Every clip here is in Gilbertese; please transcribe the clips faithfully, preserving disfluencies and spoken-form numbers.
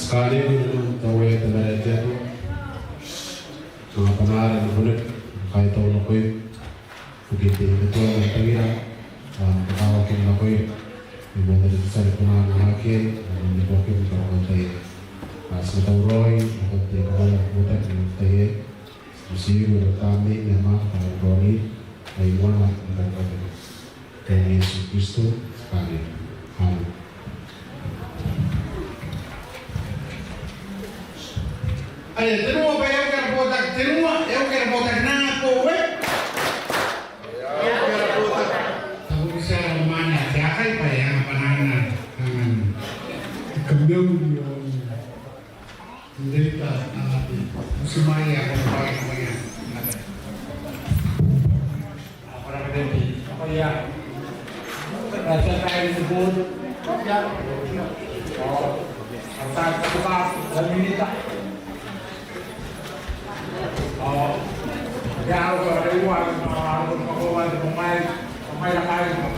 Skaneu inanon tauea Tamara te Atua, ma bwanaan te Atua, kaitau nakoim, bukin te Atua ma tangira, ao n kakawakin nakoim, ni moan te tia ni kona n akea, ao ni buakin karaoan taian. Ao ti tauraoi, nakon te kawai ae bootaki n te tai aei, ti butiiko n aran Tamnei, Tamana, Tamana, Tamana, Tamana, Tamana, Tamana, Iesu Kristo, Tamnei. Amen. Are, tenua bwa e a uki ara botaki, tenua, e a uki ara botaki, nako, e. Tabu bwa ti a manga taekinna bwa e a bwanaan, amen. Kameu, N reita, a, te, uti mai ae ko na bwai mai ia. A, ko na bwai mai ia. A, tia tai ni board. Ia. O, a, ta, ta, ta, ta, minita. O, ia, o, ko na bwai mai, a, ko na bwai mai, mai, mai, mai.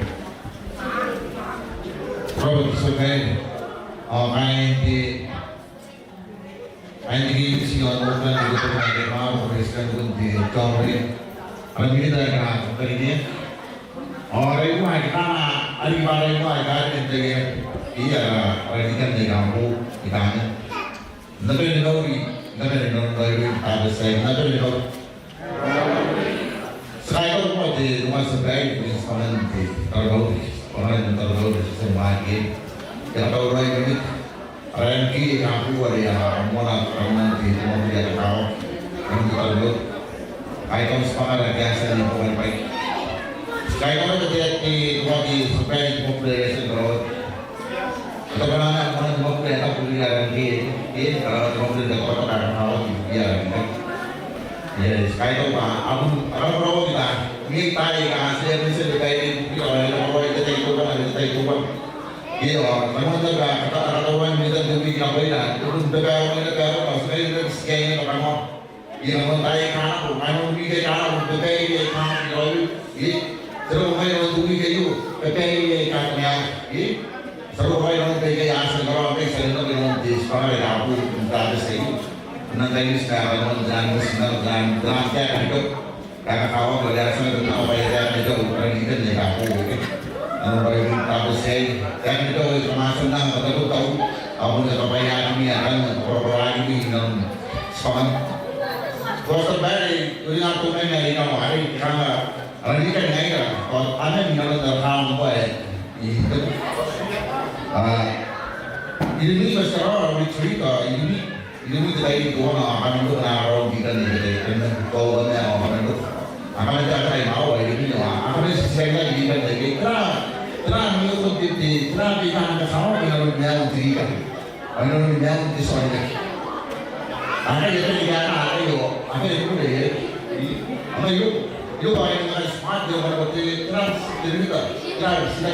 Robert Sokai, ao kaain te, kaain te K M C ao Northern, ni kotoa ke maro, President Kunti Chomri, ara minita aika a karineaki, ao ara imwain aika a riki bwa ara imwain aika a riki n te, ia, ara, ara minita aika a riki n te, n te bwai ni mauri, n te bwai ni mauri, n te bwai ni mauri, n te bwai ni mauri. Ti kaitau moa te, te Master Bai, te Principal n te Tarawa North, Principal n te Tarawa North, Sir Mark, e a tauraoi n te, ara M K, e a kua are a moana, a moana te, te mauri ae kakawaki n te Tarawa North. Kaitau n tibwangara ake a tia ni buoka ni bwai. Kaitau te, te, te, te Master Bai, te Master Bai, te Tarawa North. Te bwai ae moan te mauri ae taku irouia ara M K, e, ara te mauri ae taku irouia ara M K. Yes, kaitau bwa a bon, a bon roko ikai, ni tai aika a tia ni tia ni tai ni buki, ao e na roko i te tai teuana, i te tai teuana. Io, a moan te bwai ae katauraoaki n te tai teuana, e bon te bwai ae, te bwai ae, ao ti na, ti na, ti na, ti na, Ia, n tai aika a nako, ngkai n te wiki ae nako, te babaire aika a nako, e, ti a roko ngkai n te wiki aio, te babaire aika a nako, e, ti a roko ngkai n te babaire ae a tia n karaoaki, ti a roko ngkai n te tibwangara ae tabu, n te tabati aio. N na tai ni tibwangara, n na tai ni tibwangara, n na tai ni tibwangara. Kakawaki bwa e a tia n nako bwa e a tia n nako, ara minita aika a roko. N na tai ni tibwangara, e a tia n nako, e a tia n nako, a bon kabwaiaaki, a bon kabwaiaaki, a bon kabwaiaaki, n na Tibwangara. Ko tabare, ko ina ko mena ina ware, kanga, ara ni kan ngaira, ko amen ina ware kanga ko e, i, a, i ni ko sara, retreat, a, i ni, i ni ko tai ko na, a, kan ko na, a, ro, i kan ni, i kan ko na, a, kan ko. A kan ta tai ma, o, i ni, a, a kan si sai na, i kan ni, tra, tra, ni ko ti, ti, tra, i kan ka sa, i na ro, ni, a, ti, i kan. Ao e na nori maiun te tia waaki. Akea te tia waaki, akea, akea te kure, e. Ao e na iai, iai, ao e na smart, e na te trans, te mita, trans, e.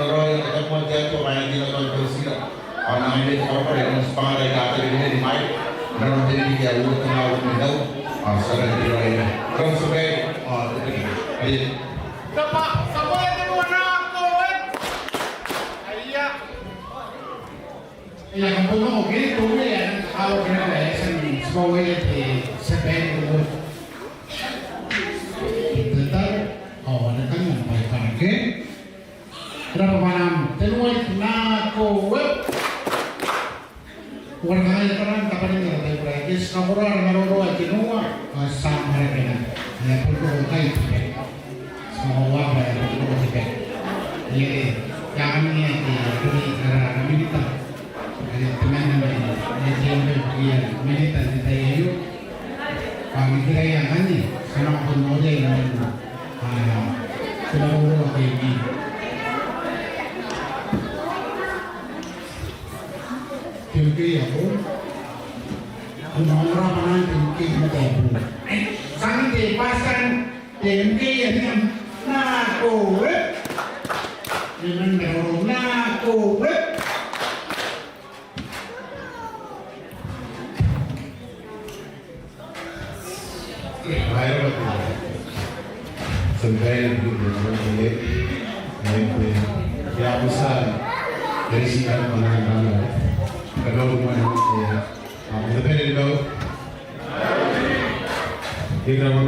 maroro, e katamoa te Atua bwa e na kona ni kautia. Ao ngai ni kaokoro n tibwangara aika a tabe ni mai. N aron te riki ae uoua tenga uabwi ma teuana. Ao ti a kan tibwa ira. Rom sobe. Ao te riki. Aia. Tapa, tapa e te mona ko e. Aia. Ia, kam bon ongo ke, teuana ae a na kaokoro ke, e a tia n tibwa uaia te Tiabang Award. Te tau, ao a na kan baikanaki. E raba bwanaan te nuai nako, e. Uara kangai, e karan tabanin ara tai bura, e ti kaokoro ara maroro ae tenua, ao ti a mwarekena. E a bon roko ngkai te bag. Ti kakoaua bwa e a bon roko te bag. Iai, e a kanga te, te, ara minita. Are temanna mai, e a tia n baki iai minita n te tai aio. Bwa ngkekei anne, ti a nako n noria inanon, a, te maroro ake e mena. Te M K ako, ko na ongora bwanaan te M K ma te abu. Ai, sang te pasan te M K anne, nako, e? E nang nako, e? Tia babaire, tia babaire, tia babaire. Ira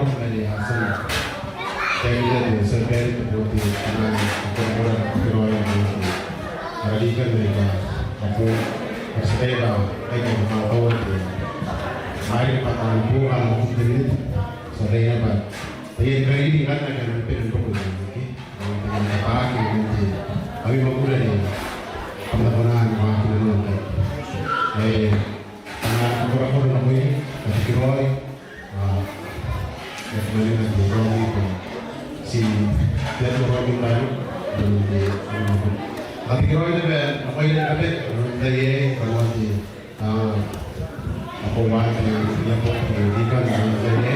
Ana korakora nakoira, a tikiraoi, a, e manena te raoi ko ti te raoi ko tano, te, a tikiraoi naba nakoira naba, te, a, a ko wa te, ia ko te, te, te,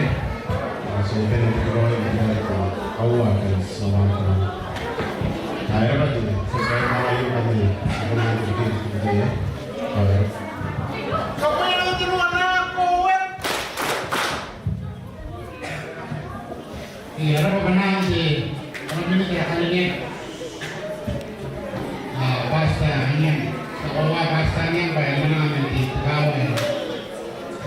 a, so bene tikiraoi, te, a, a wa te, so wa te. A, e raba te, so bene, a, ia ko te, a, ko na te, te, te, a, e. Ia, e raba bwanaan te, ana minita ae karineaki. A, Pastor Aniang, kakoaua Pastor Aniang bwa e na manga man te kawa ae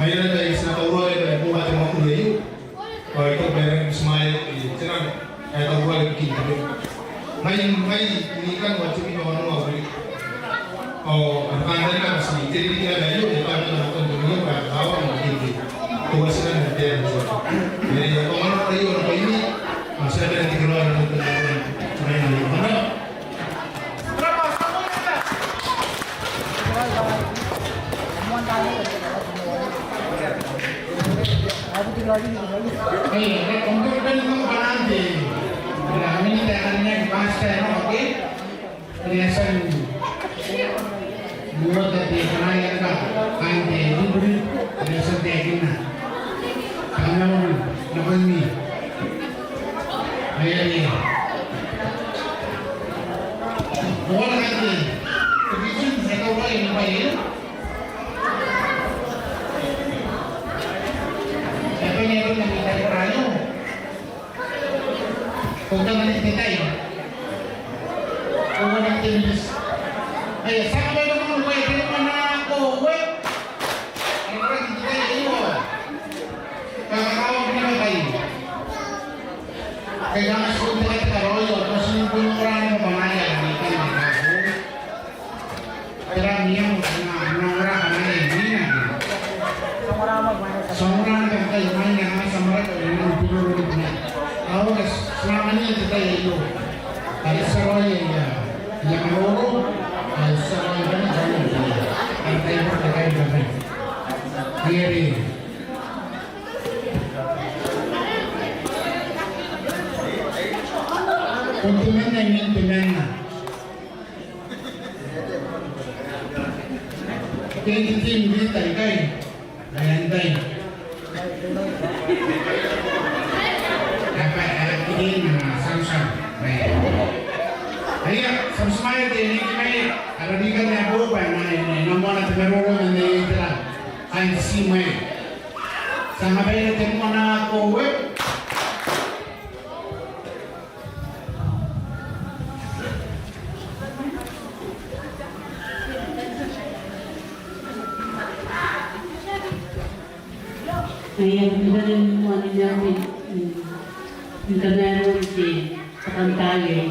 Ngaia are ti na tauraoi bwa e boo ma te mwakuri aio. Ao I taku bwa e rangi n butimwaea, e, te nano ae tauraoi ibukin tabeua. Ngai, ngai I kan oti mino ano au riki. Ao ara kantaninga bwa ti te ririki naba aio, e tabe n nakon te mwioko ae kakawaki ibukin te, te uatina n te aro. E, ao ngkana aio nakoimi, ao ti a bane n tekeraoi nakon te mwioko ae kakawaki. Ko tana ni te tai. Ko tana ni te miniti. Aia, ti a manga manga bwa e tena manga ko we. Ara manga ni te tai aio. Kakakawa ni manga tai. Kai kanga ti ko te kaitara aio, ko ti ni ko nora ni manga bwanaia ni tai ni kaku. Tera ni iango, na, na ora kanga e nina. Ti a ongora naba ngkai mai ni a ti a mara ni na piroro ni na. Ao ti a manga ni te tai aio. Ao ti a raoi ia, ia maroro. Ao ti a raoi ia, ia maroro. Ao ti a raoi ia, ia maroro. Ia, ia. Ko temanna, ko temanna. Thank you, team leader, kai. Aia, antai. Apa, apa, ini, ah, Samsung. Baik. Aia, Samsung mai, te, ni, mai. Ara rikan ae boou bwa e na, e na, e na moana te maroro ma n te itera. Ai, ti mai. Ti a manga baira te moana ko we. Aia, ni bane ni moa ni nao ni, ni, ni kamaeron te kakantaai aio,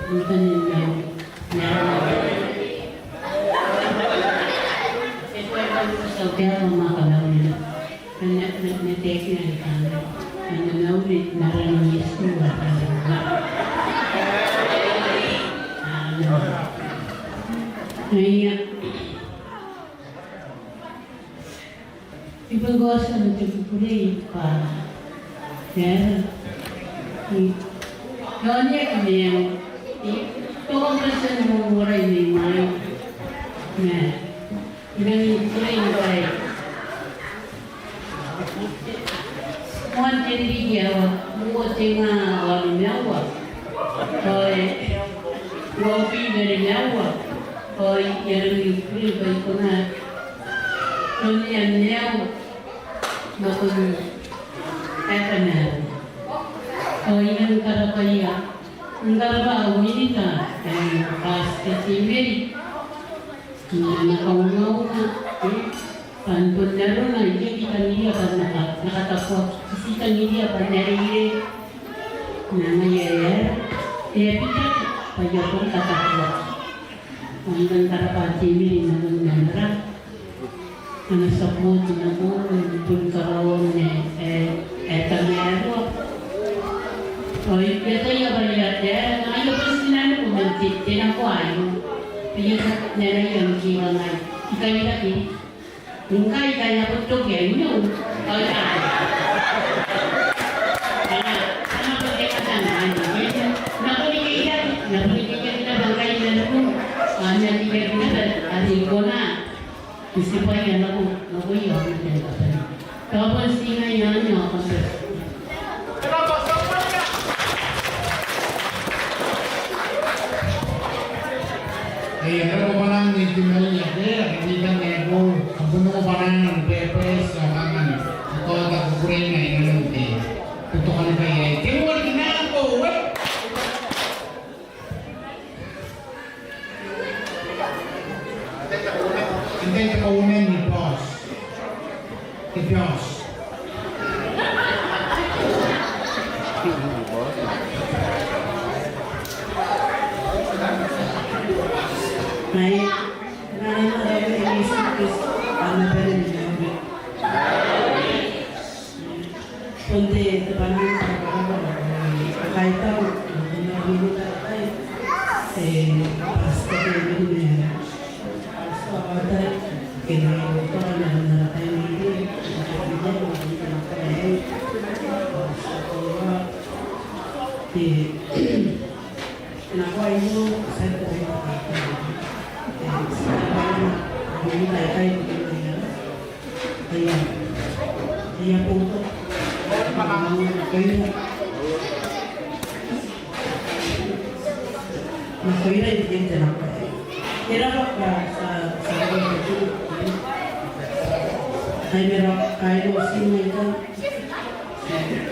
ni bane ni nao ni, ni arona. E tuai kanga n tia n tei ma kamaeron. Ana, ana, ana taekina ni kangai. Ana mauri n aran Iesu ae Tamara. Amen. Aia. I bon kaotia n te kukurei bwa e aera. I, I onea ke maiu. I, I toka n te tia n ongora i Nei Mai. Ma I rangi ni kukurei ngkai moan te ririki ae uoua te nga aua nimaua. Ao e uabwi ma nimaua. Ao I a rangi ni kukurei bwa I kona n onea maiu nakon ae kamaiu. Ao I a karabwaia, I karabwa au minita ae Pastor Timeri. N ana kaungaunga, e, bwa n bon arona, I aki tangiria bwa N na ka, N na katabuaki, I ti tangiria bwa N na reirei. Ma ngaia e aera, e a bitaki bwa I a bon katabuaki. Ao I kan karabwa Timeri nakon ana, ana support nakoiu, n bon karaoan ae, ae, ae tamaroa. Ao I ataia bwa e a, e a, ngaia bon tinaniku man te, te nako aio. Bwa I a tia n araia ngke I kangai, I kairake. Ngkai I kairake I a bon toki aio. Ao I a, ana, ana bon te katanga aio. N na bon kairake, N na bon kairake naba ngkai I naniku. Ao N na kairake naba are I kona n tibwaia nako, nakoia aomata ni kabane. Tao bon ti ngaia anne ao kam bati. E, e roko bwanaan Nei Timaia, e, e, Nei Timaia, e, ko, a bon roko bwanaan Nei Timaia, e, a, a, a, ko, a, kukureina, e, e, e, e, ko, tokan kai, e, te, ko, ni, na, ko, e. Antai te kauoman ni boss? Te boss. Mai, n aran Tamara ao Mwana ao Iesu Kristo, amen. Bon te, te bwanaa, te bwanaa, te bwanaa, te bwanaa, te bwanaa, te bwanaa, te bwanaa, te bwanaa, te bwanaa, Aia, aia boto. Nakoira, nakoira i te nako. Era baka sa, sa, ai mera, ai no si mera. Ai mera.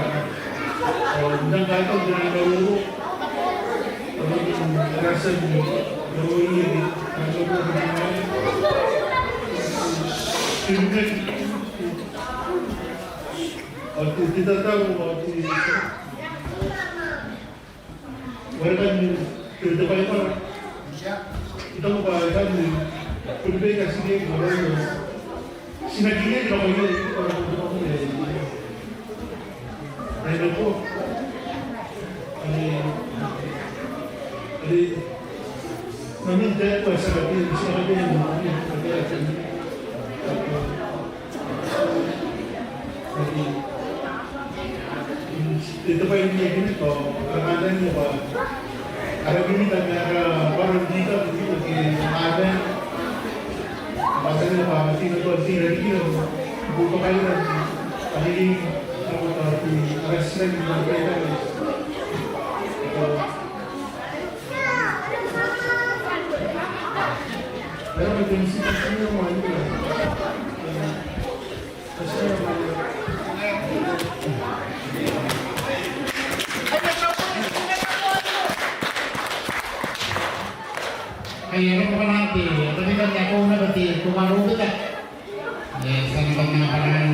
Ao n nang kaitau te nang maroro. Ao n nang kaitau te nang maroro. Ao te, te tataro, ao te, warekan te, te Baibara. I taku bwa e kan, e, kuri beka sike, kuri beka. Ti na kiriaki nakoia, e, nako. E, e, namin te, kua saka te, saka te, Te, te bwai ae I kini, ao ara kantaninga bwa ara bita ma ara bwaro n tita, n tita ke ara bwai. Ara kantaninga bwa ara bita, n tita, n tita, n tita, n tita, ara bwai. Ai, e roko bwanaan te, te bita n ae ko na bati, ko na roko bita. E, ti a nang bwanaan,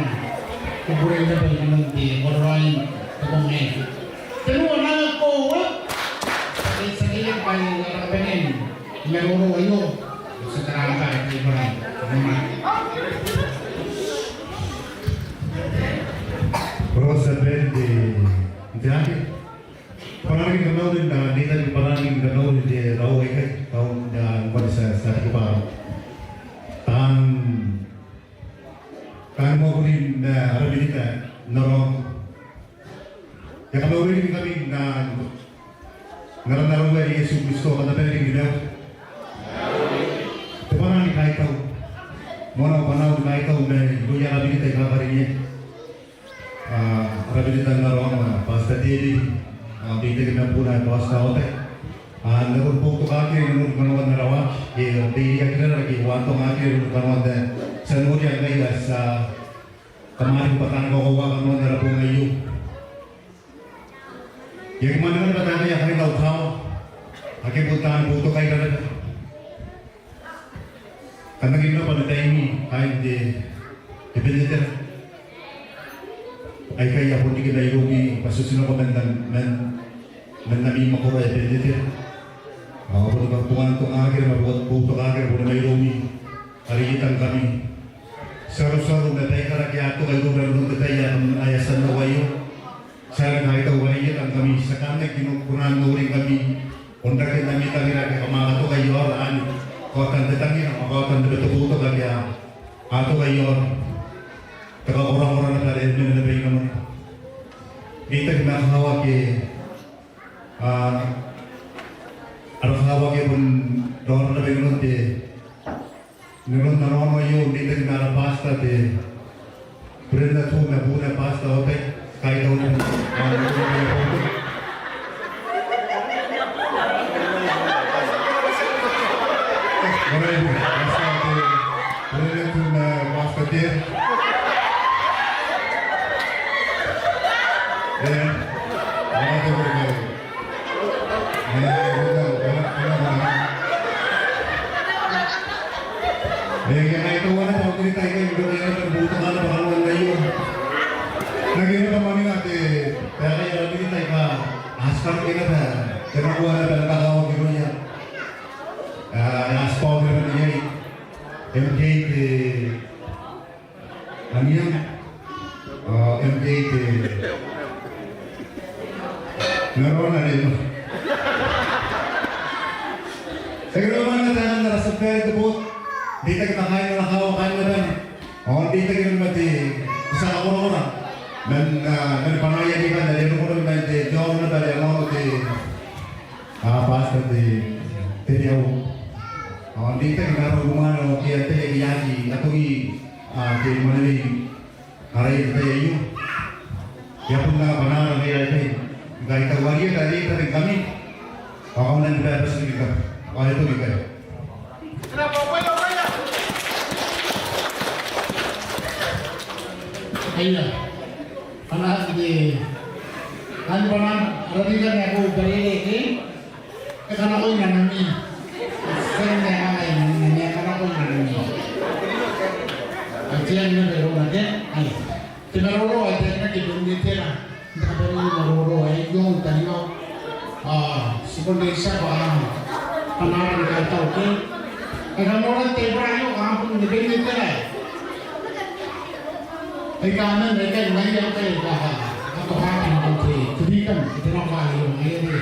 ko bure bita inanon te kororaoi, te bong aei. Tenua nako, e? E, ti a kiriaki bwa e a kabanea n maroro aio. Ti a tarangka te bwanaan. Rosa Bende, Ntiaki. Bwanaan ni kamauri n, a, n reitaki bwanaan ni kamauri n te rawawata aikai, tao, a, ngkoa ti a, ti a riki bwa taan, taan mwakuri n, a, ara minita n aroaro. E a kamauringkami n, a, n aran ara Uea Iesu Kristo, kam na bane n rinanoa. Te bwanaa ni kaitau. Moan au bwanaa ni kaitau mai irouia ara minita aika karineaki. A, ara minita n aroaro, a, Pastor David, a, n reitaki ma buuna ae Pastor Ote. A, n na boutokaaki inanon kanoan ara waaki, ke reireiakirara ke uantongaakira inanon kanoan te, ti a noria ngkai ae ti a kamwaninga bwa taani kakoaua kanoan ara bong aio. I aki mwaninga naba taani kaintautau ake bon taani boutokaira naba. Kam na kiri naba n te tai aei kaain te, te Benedetera aikai a bon riki mairouia bwa ti otinako man, man, man ami mwakoro ae Benedetera. Ao bon kabonganaakin te Uea ma boutokakin te Uea mairoumi are I eti ngkami. Ti a rotiraoti ma baikara ake a toka iroura inanon te tai ae kam a tia n noria aio. Ti a kaitau are I eti ngkami, ti a kan aki kona n noringkami onraken ami tangira ake kam a katoka iaora anne. Kaotan te tangira ma kaotan te boutoka ake a toka iaora. Te kakorakora naba are e mena naba inanon. N reitaki ma kaawa ake a raka kaawa ake bon raora naba inanon te, inanon te nanoanga aio, n reitaki ma ara pastor te Brenna Tuu ma buuna pastor Otai, kaitau naba. Orai, pastor te Brenna Tuu ma pastor te. Ia, ara te bure kare. M K te Anian, ao M K te Ngarona Rema. Ti a karaoa moa taekan ara subject te boot, n reitaki ma kaain ara kaawa kaain abana. Ao n reitaki ma te tia kakorakora man, a, man bwanaia ni bane are e roko man te, te aono naba are e aono te, a, pastor te, te riau. Ao n reitaki ma ara unimwaane ao ake a tei ake a aki atongi, a, te mwanewei. Ara i te tai aio. I a bon na bwanaara n reirei. Ngkai tauaria tari tari ngkami. Ao kam na ni bwabwati riki. Ao e toki ngkai. Aia. Ana ati te. Ani bwanaan, ara rika ni ako barere ke. E kanakoi nanami. Ti a tia n anganai nanami, e kanakoi nanami. Ao ti a nang maroro naba, ai. Te maroro ae ti a nang maroro naba. N te kabane ni maroro ae iong tariu. Ao ti bon reitia bwa kam na kaitau ke. Ae kam nora te taibora aio, kam bon ni bane n tera. Ae kam na, ae kam na, ae kam na, ae kam na, ae kam na, ae kam na,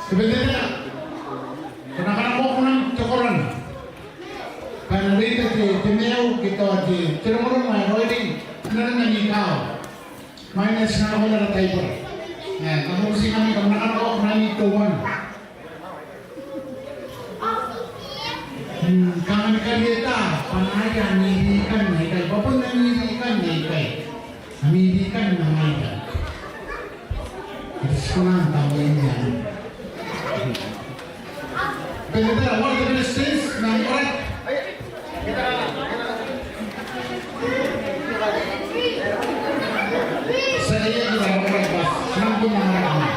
Te bete tera. Ko na kanakoa ko nang te korona. Bwa e na reita te, te maiu ke tao te, te rongorongo ae raoiroi. N aron ami kaawa. Mai na ti na kanakoa ara taibora. E, kam na bubuti ngkami kam na kanakoa ko nang te korona. Mm, kanga ni karieta, bwa ngaia ami rikan aikai, bwa bon ami rikan aikai. Ami rikan ma ngaira. Ti kona n taoa iai. Bene tera, what the best sense, na ni kora. Ti a tia n kora, ti a tia n kora.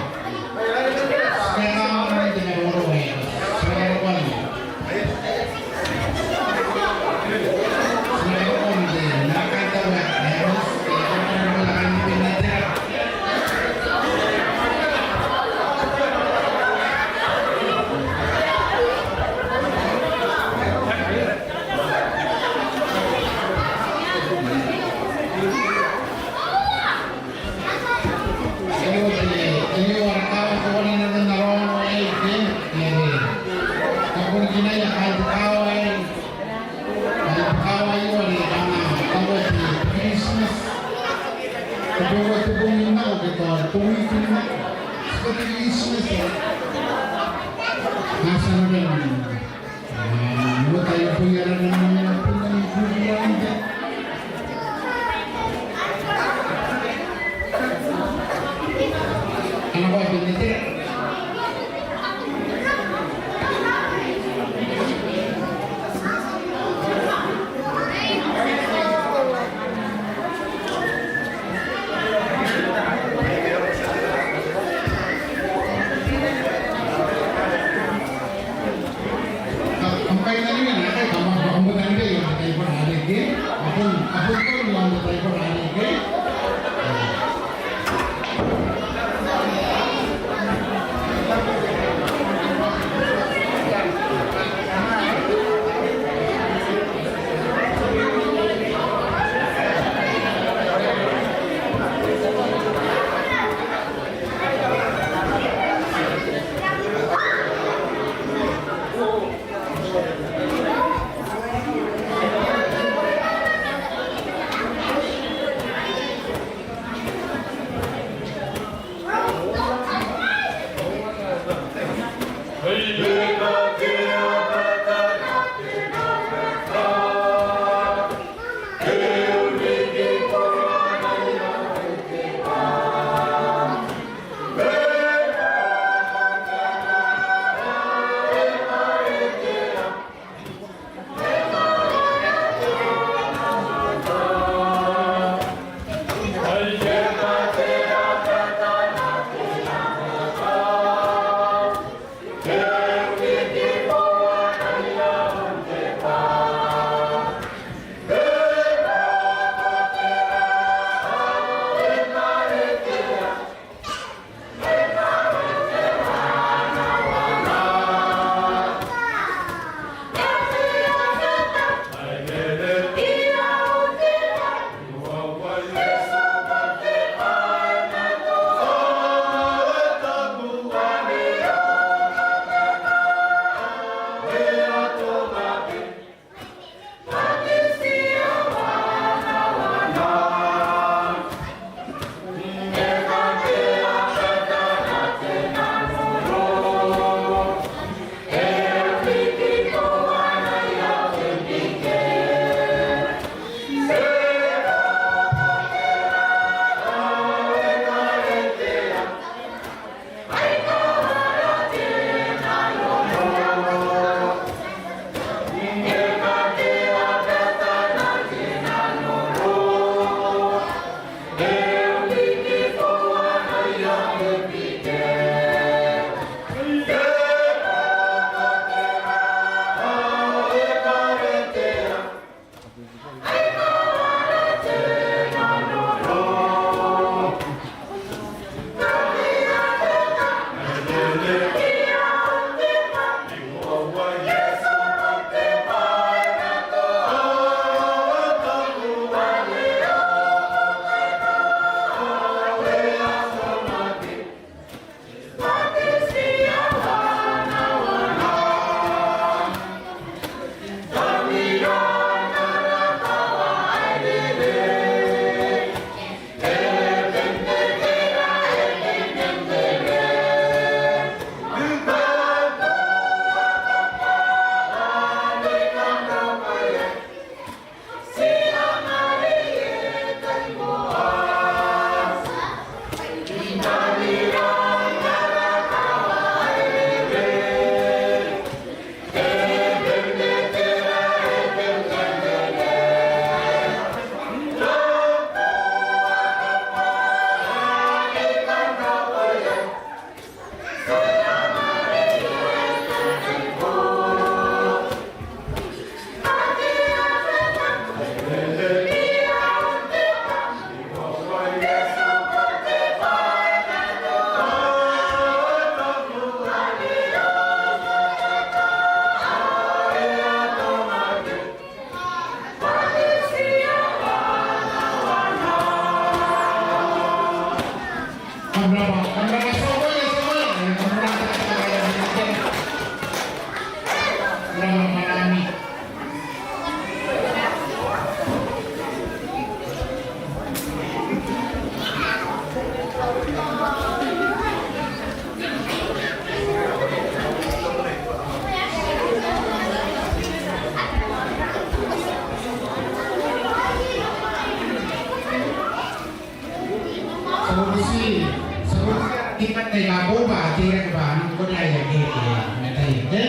Sabosi, sabosi, ti kan tai ka ko ba, ti kan ba, nang ko na ia ke, ke, na tai, ke?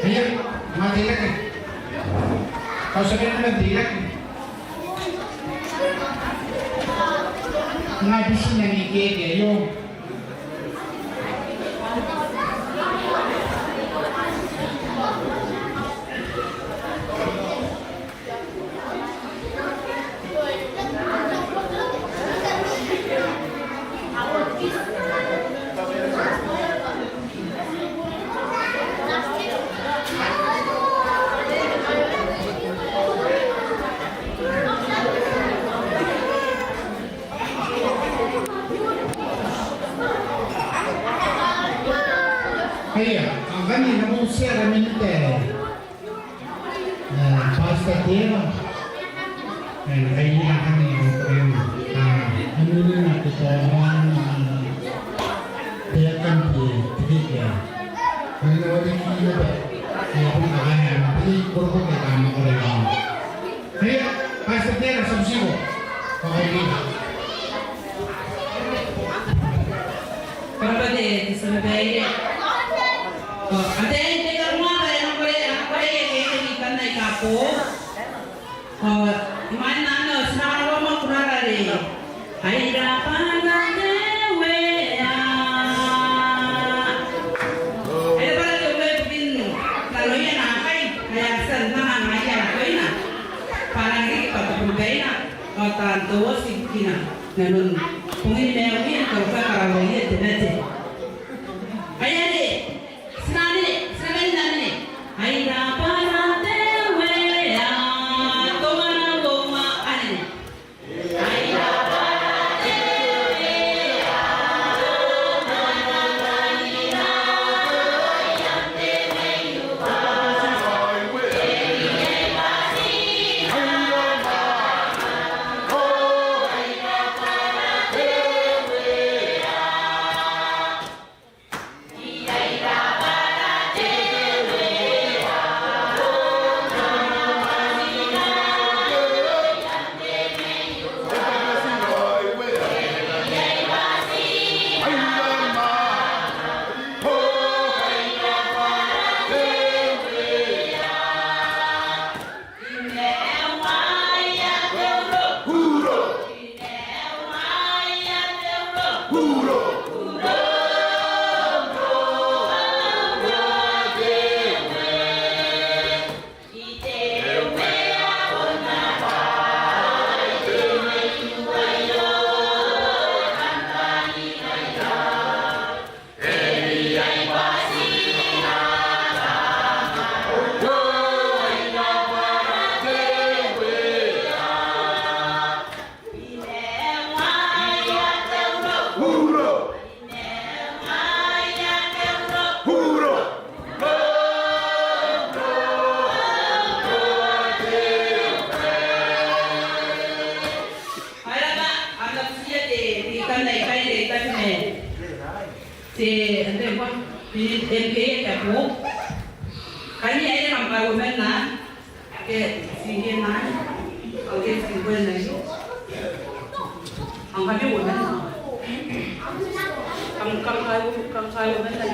Aia, ma ti kan. Kau sabe na ti kan. Nga bisi na ni ke, ke, io. Aia, ngkana e na motiaki ara minita, e, Pastor Tera, e, ngkai e na kani au, e, a, a, a, a, a, a, a, a, a, a, a, Ana wari ki naba. Ia, bon kakaea, boni korokoro ke kama kore kama. Ia, Pastor Tera, subsidi. Kakaea. Ko rabwa te, te tia babaire. Ao ataei n te karunga bwa e nang kore, e nang kore, e, e, e, ikanne aika boou. Ao imwain anne ao ti na karaoa mwakuri are Ai Rabwa te Uea. Ai Rabwa te Uea ibukin nanoia naakai, ae a tia n anga ngaia natoina bwa a nang riki bwa te bong baina ao taan toooti ibukina inanon bongin maiuia ni karokoa karaoakiia te mate. Ai anne, ti na anene, ti na anene, ti na anene. Ai Rabwa te Uea, teuana, uoua, anene. Ai Rabwa, am na butiia te, te ikanne aikai, te ikanne. Te, ante bwa, te M K A te bo. Kani ae kam kai uoman naan. Ke, ti ngke naan. Ao ke, ti ngkoe naan. Ao kam kai uoman naan. Kam, kam kai, kam kai uoman naan.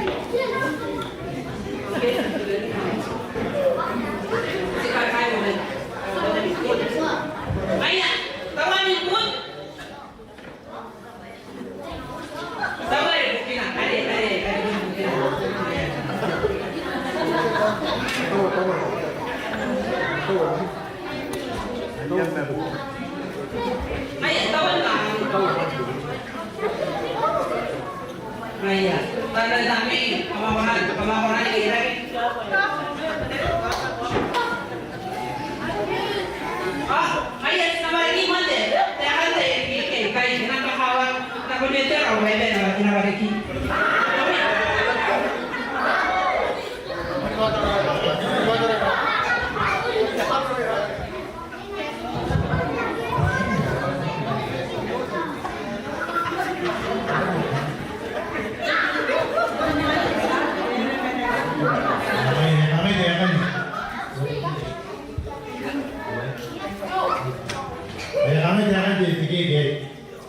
Ao ke, ti ngkoe naan. Ti kai, kai uoman. Ngaia, tauan ni bun.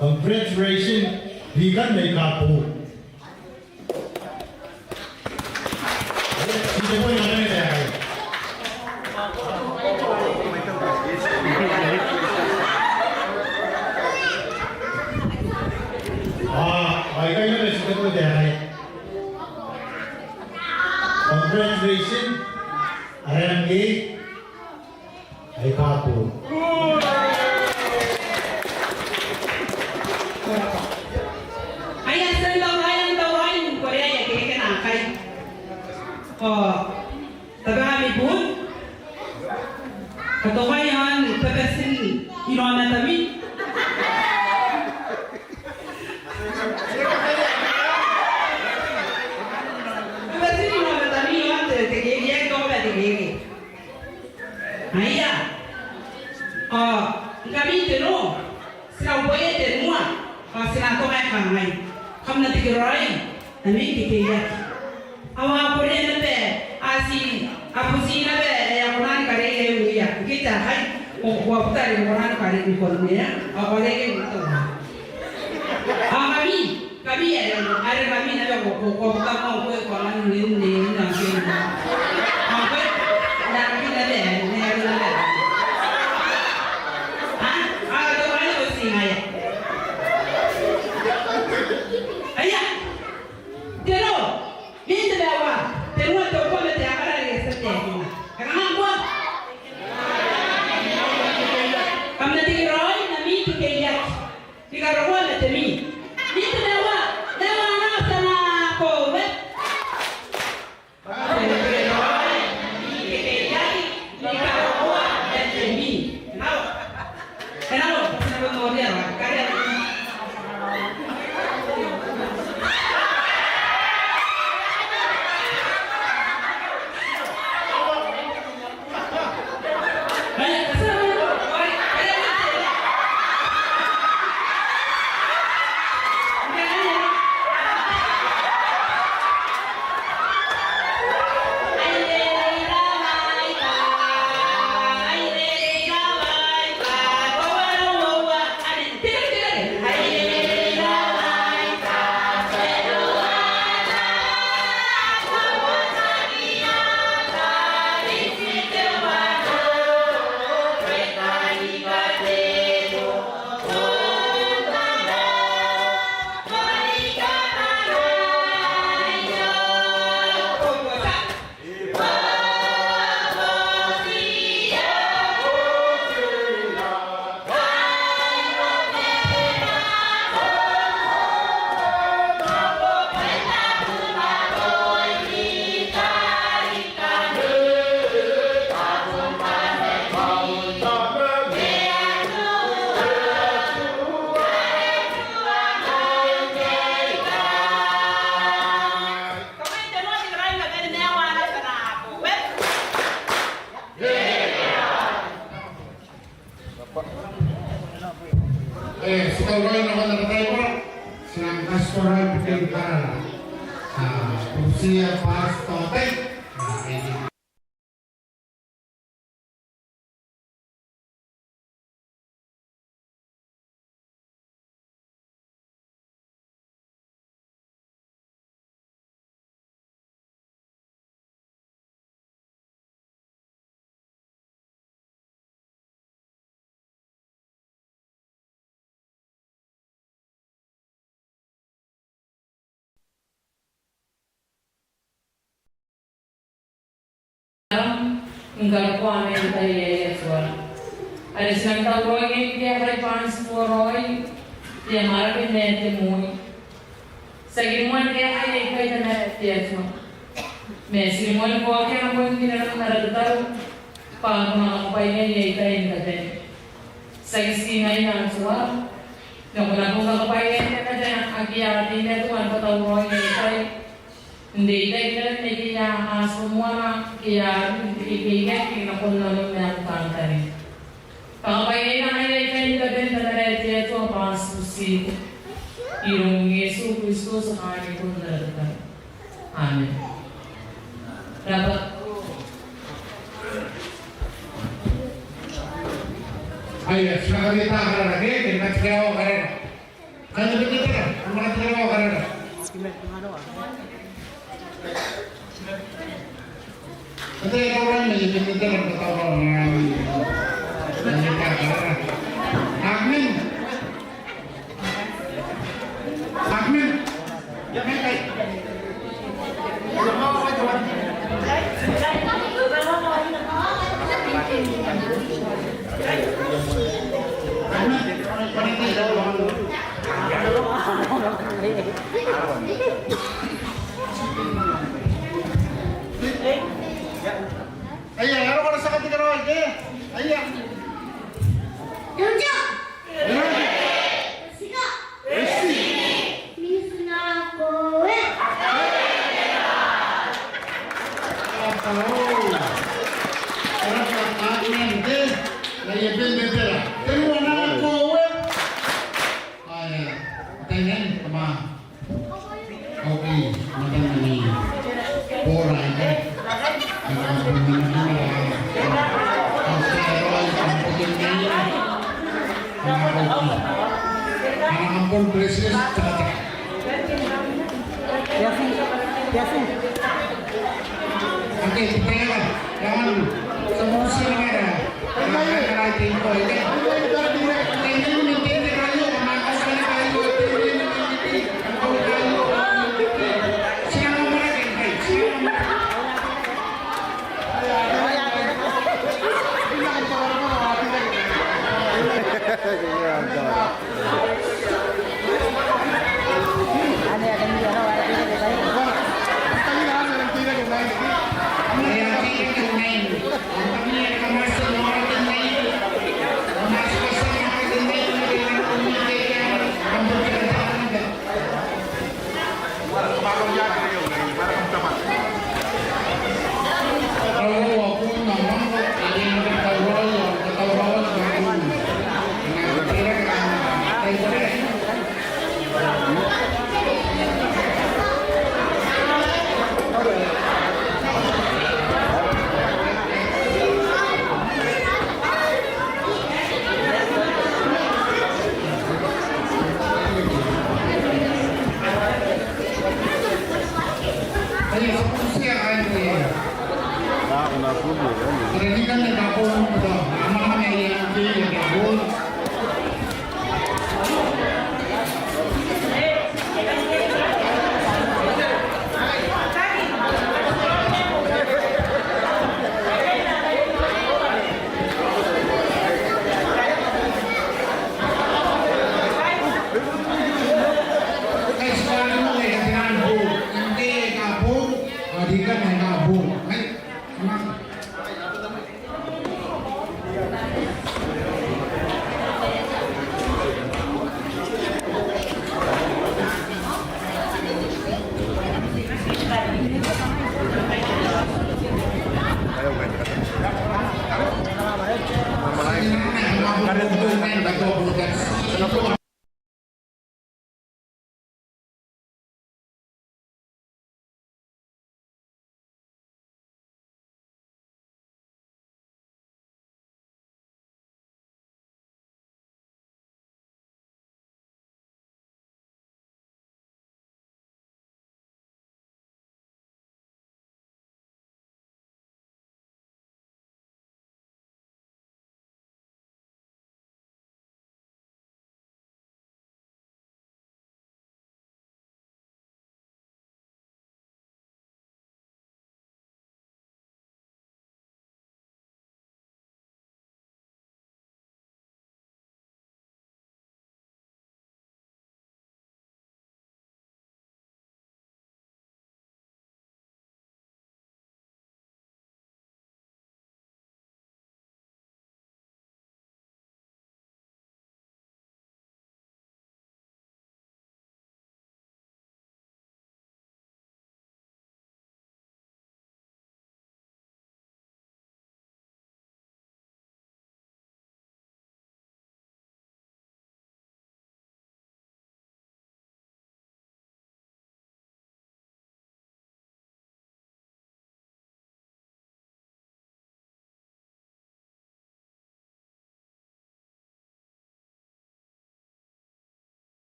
Congratulations, rikan aika boou. Congratulations, R M K. Aika boou. Ai a tia n tauraoi, n tauraoi ni korea aia keke naakai. Ao tabekami boon, katokai aon babatin inaomatami. Babatin inaomatami aon te, te keke, e toka bwa te keke. Aia. Ao ngkami tenua, ti na uboia tenua, ao ti na atongaki kangai: Kam na tekeraoi, ami kekeiaki. Ao a korea n A buti naba ae a kona ni karekea uea. Ngke ti a kai, ko, ko a buta are ko kona ni karekea, ni kona, ao ko karekea uea. Ao ngkami, ngkami are, are ngkami naba ko, ko, ko a buta ngkoe, ko a manga n, n, n, n, n, ngkoe. Ao ngkoe, ngkami naba, ngkami naba. A, a, tao ngkami naba ti ngaia. Aia. Teno. Min te baua, tenua, teuana, te aka are e a tia n taekina. E kangai ngkoa? Kam na tekeraoi ma min te keiaki, ni karokoa ma te mi. Min te baua, nawa ana tia nako, e? Kam na tekeraoi ma min te keiaki, ni karokoa ma te mi. Nao. E, ti tauraoi nakon ara taibora, ti nang katikua raoi bukina. A, bubutia bwa ti taotai. A, e. Ni karokoa mai ikai, e Atua. Are ti nang tauraoi ngkai bwa ti tuoraoi, te amwarake ma te moi. Ti aki moan kaekaia ikai Tamara te Atua. Ma ti moan kaokia nakoim n ara tataro, bwa ko na kakabwaiaia ikai ni kabane. Ti aki ti ngaina Atua, ma ko na bon kakabwaiaia te kabane ake a teimatoa ni katauraoia ikai. N te itera ae ngkai a tia moana, ake a riki n te kekeiaki nakon nanom ma am kantaninga. Kakabwaiaia ngaira ikai ni kabane Tamara te Atua bwa ti butiko. Iroun Iesu Kristo te Kamaiu ae ara Uea. Amen. Rabwa. Aia, ti na karekea karara, ke, ke, karekea karara. Karekea karara, karekea karara. Amen. Amen. Aia, e a roko ara tia katekeraoi, ke? Aia. Eutia. Eutia. Tika. Eti. Min te nako, e. Amen, ke? Aia, bente tera. Tenua nako, e. Aia, taian, kama. Okay, madam ni bora ikai.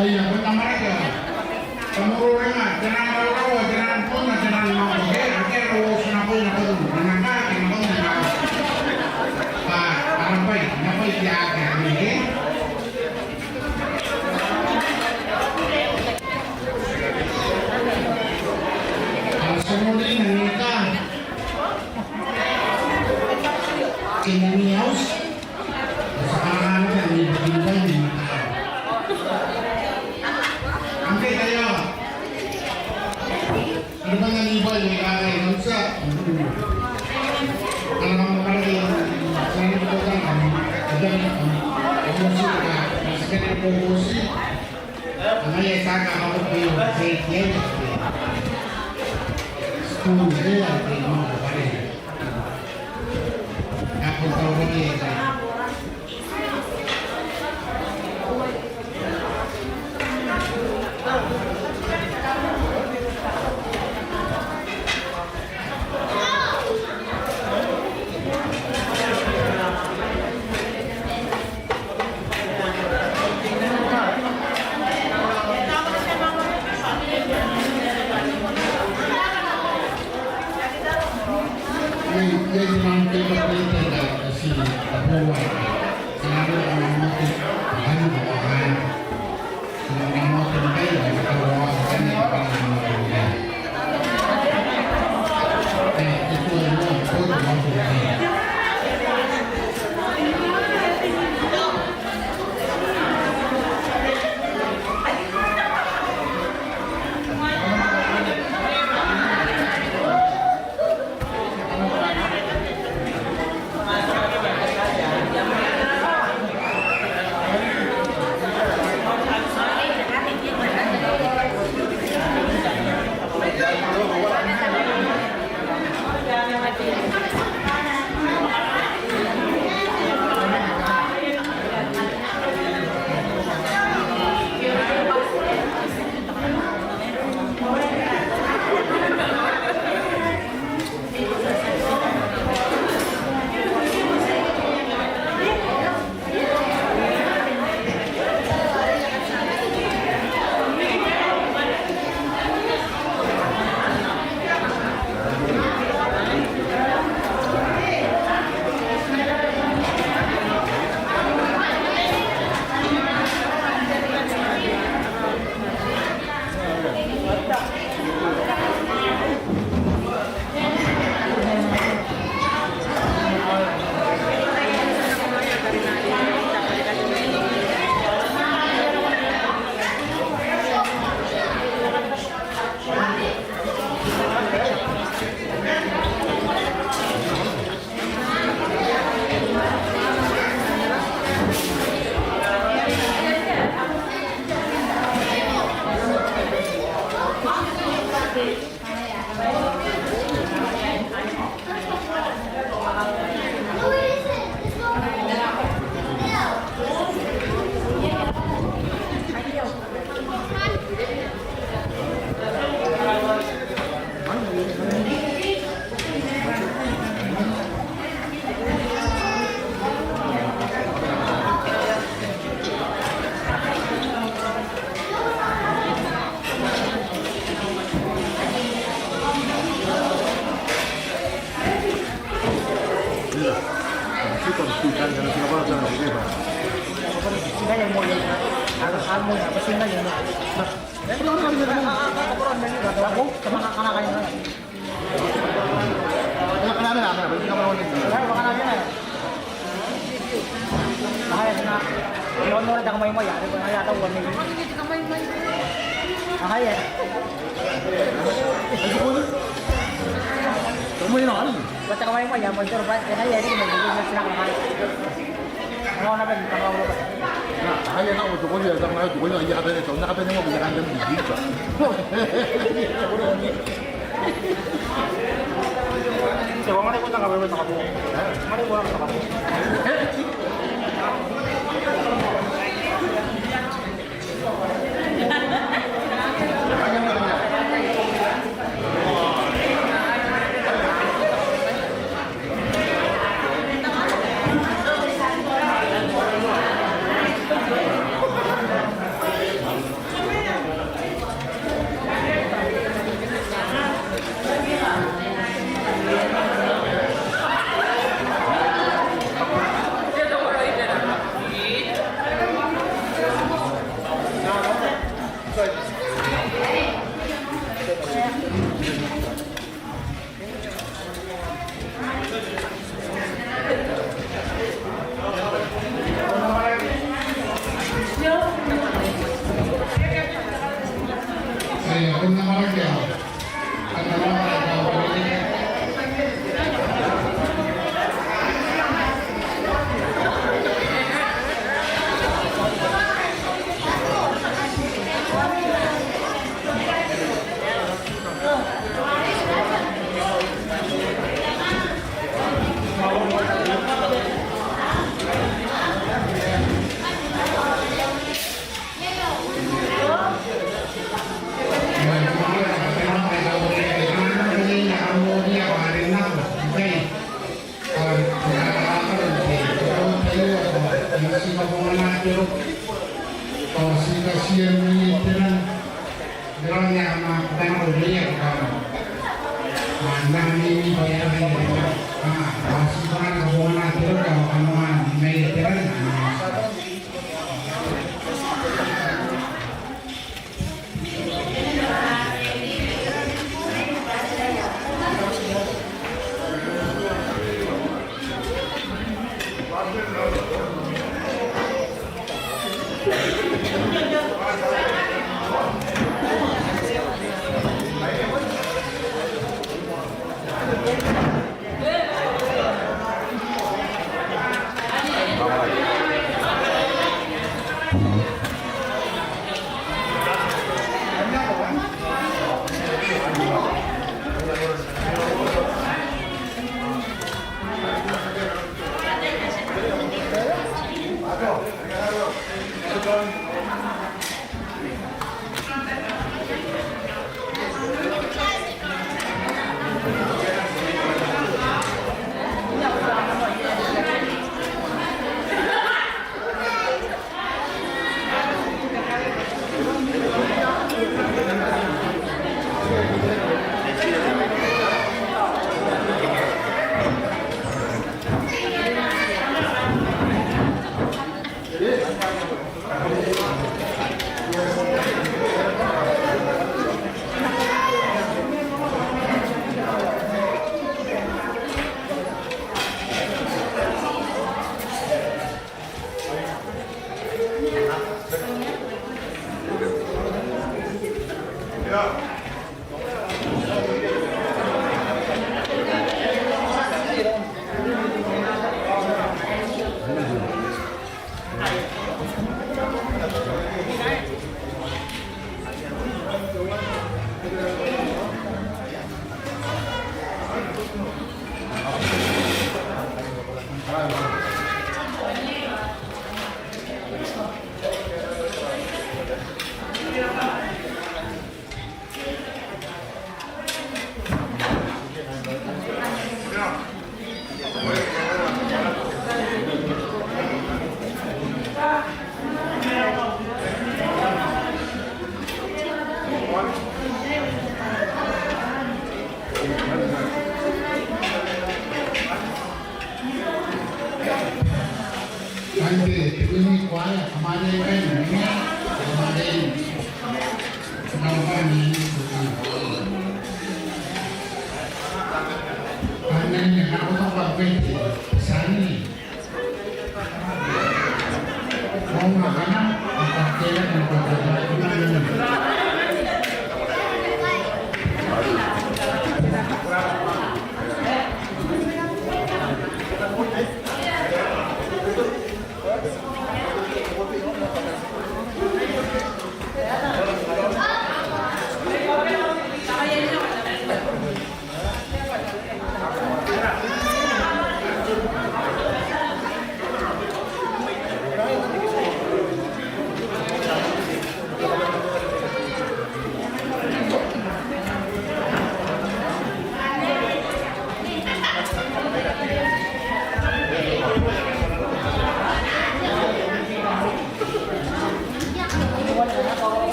Aia, bon amwarake. Kam uringa, te nang raurau, te nang bon, te nang mako. Ke, ake rau o sinaboi na botun. Nang ka, te nang bon, te nang. Ba, arambai, nabai te ake, ake. Ara somoli nang ika. Ke nang ni aus.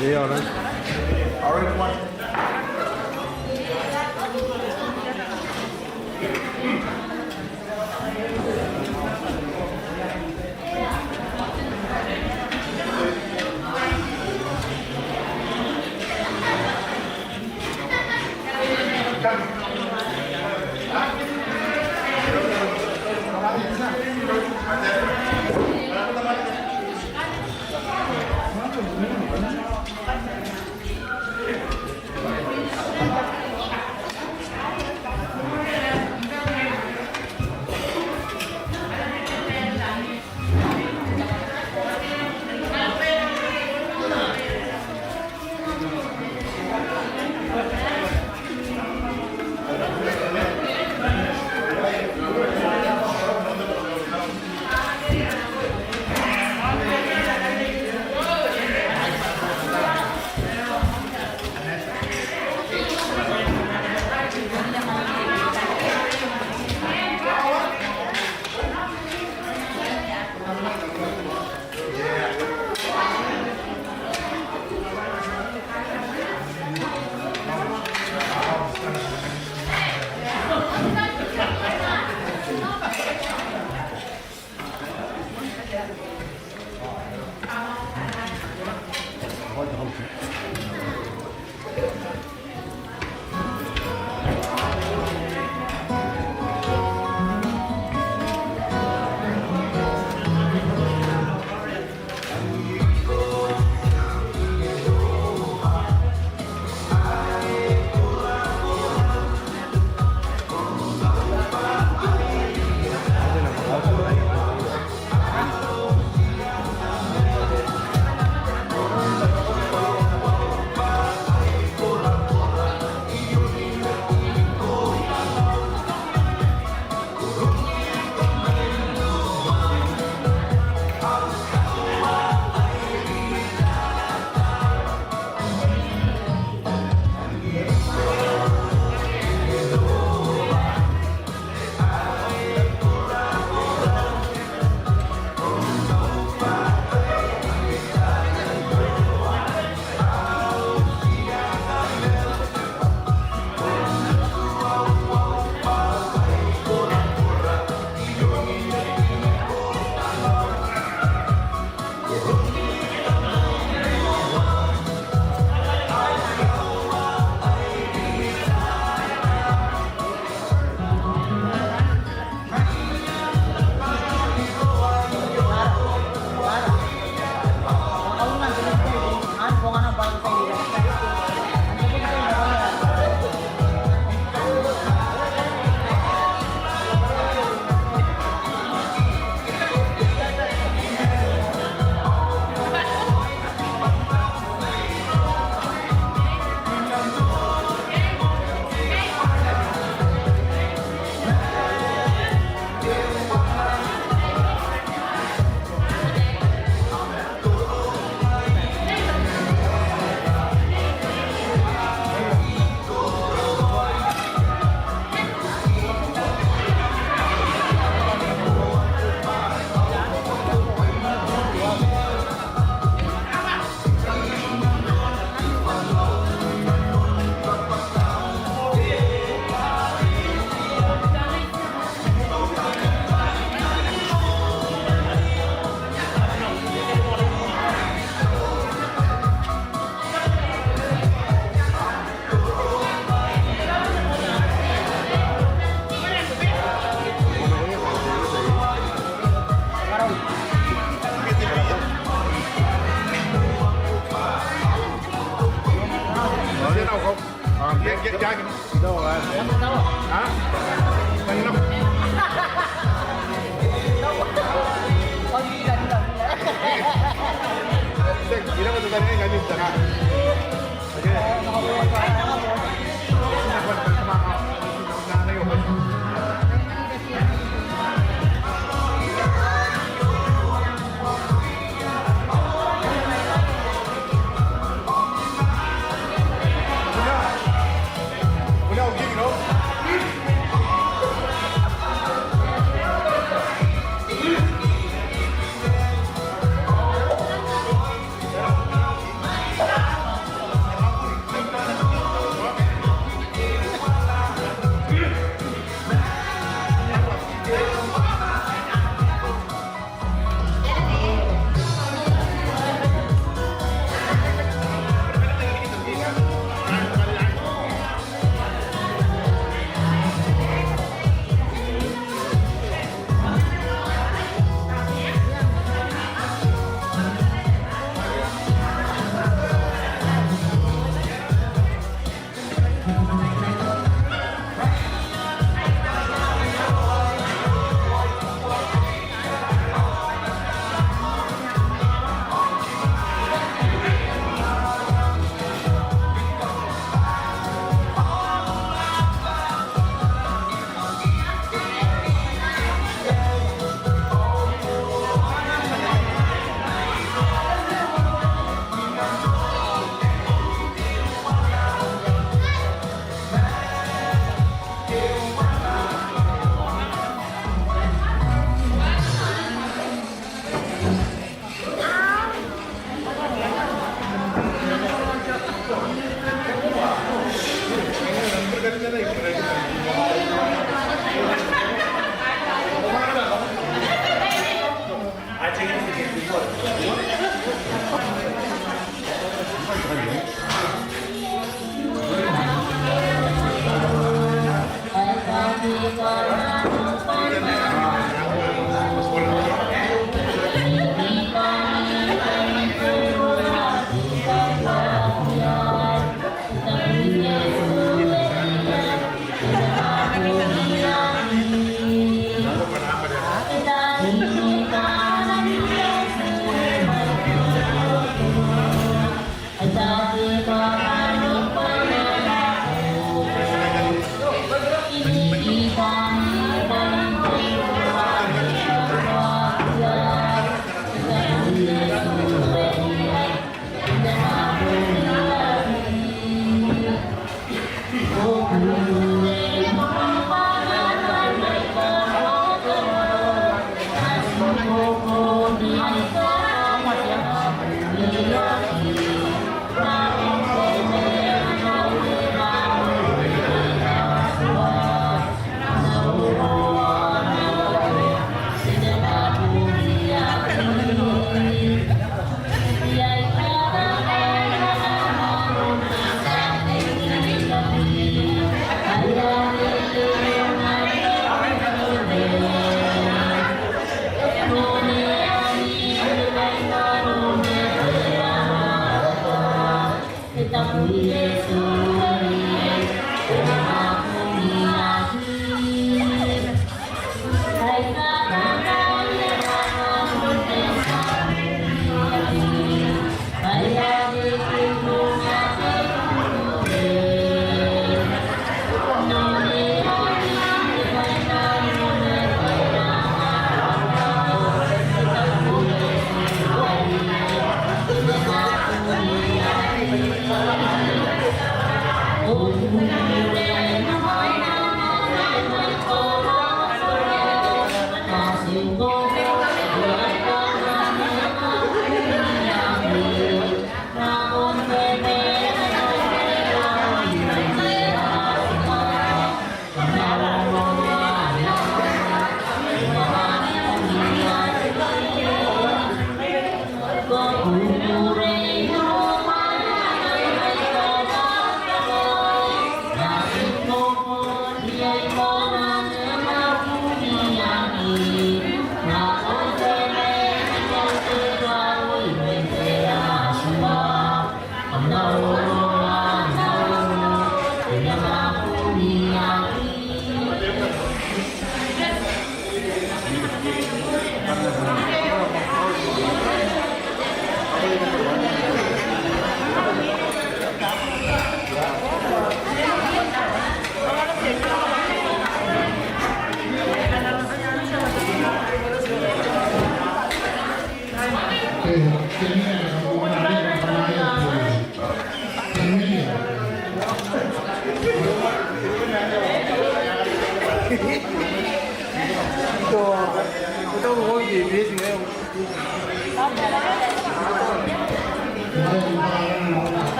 Are you all right?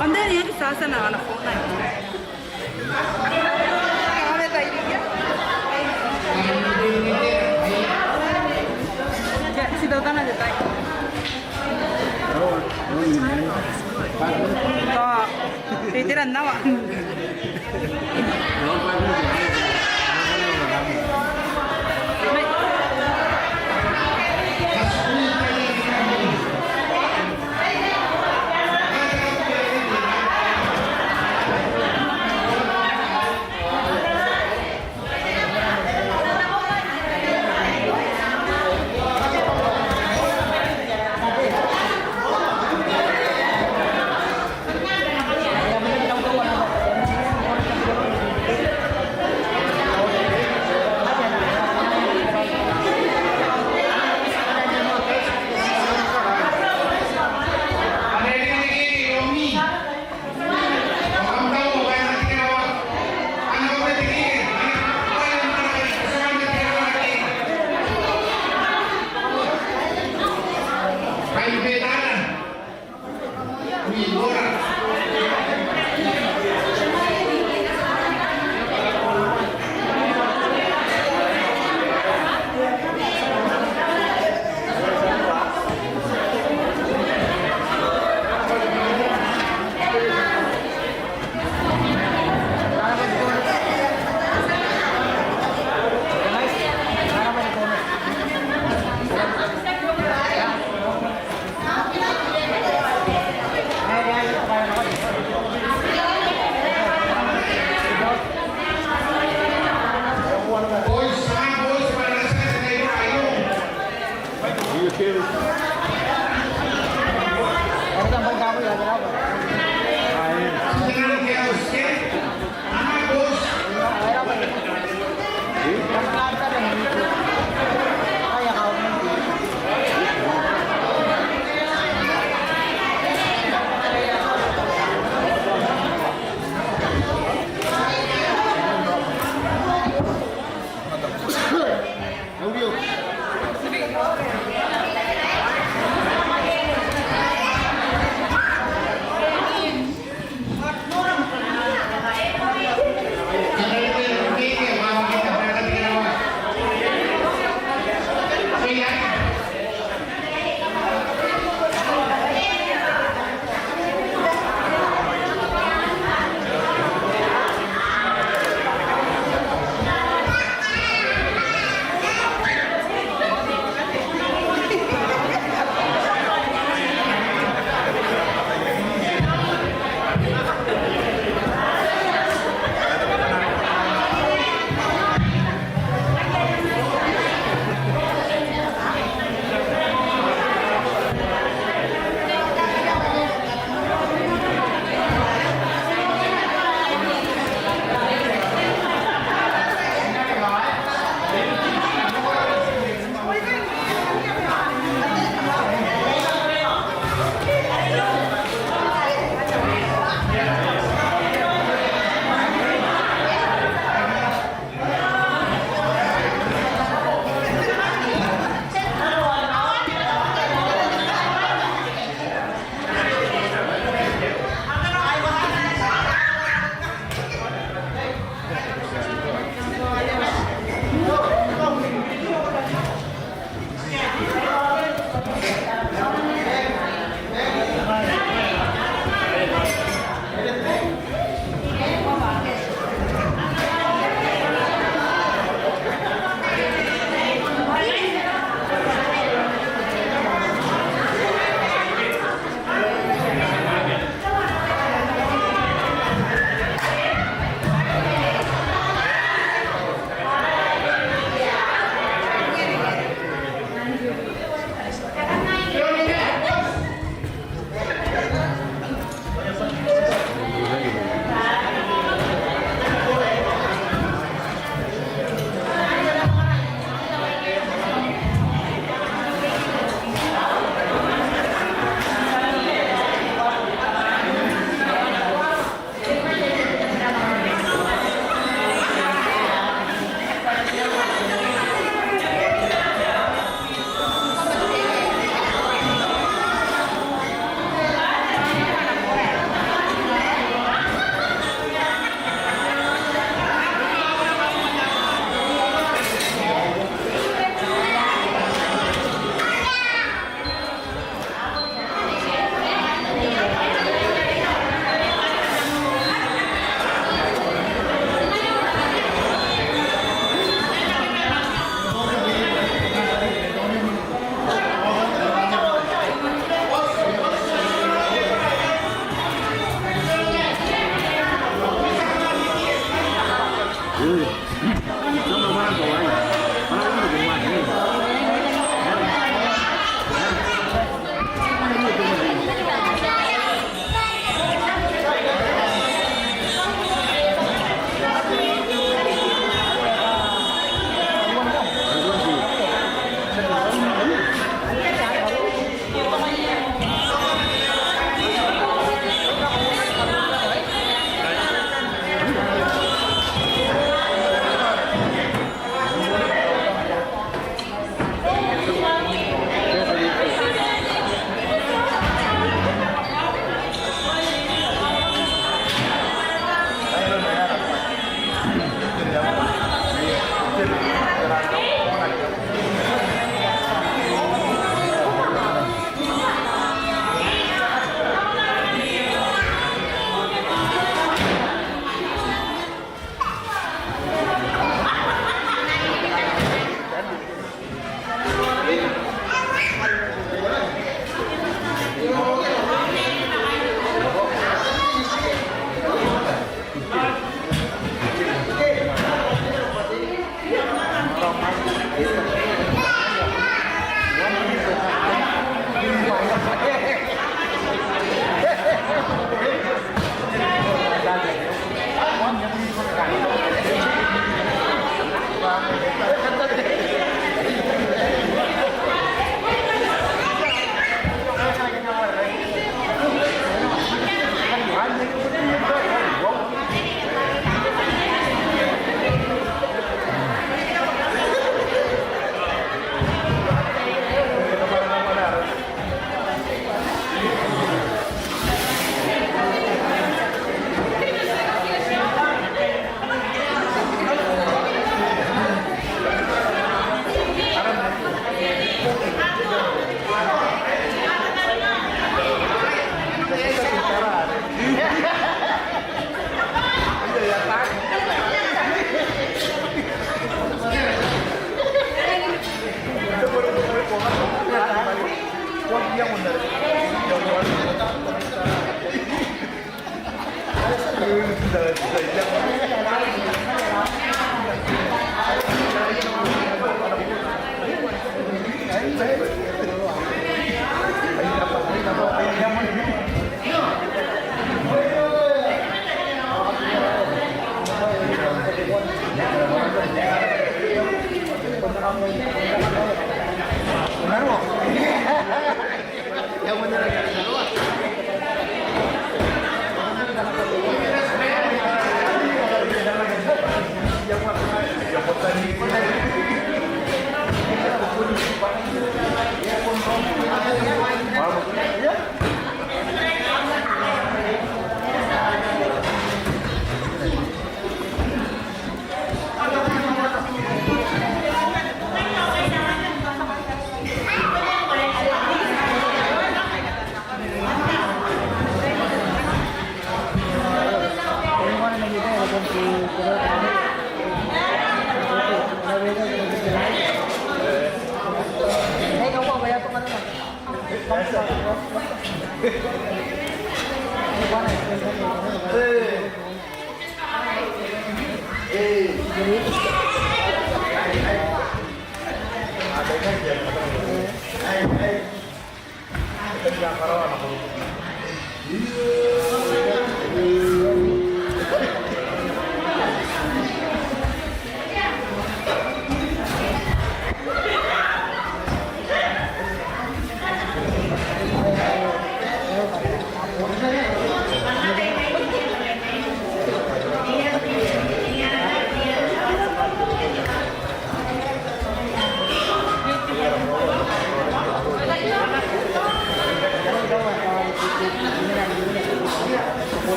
Antai ae e aki sasa n ana phone?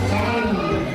Saman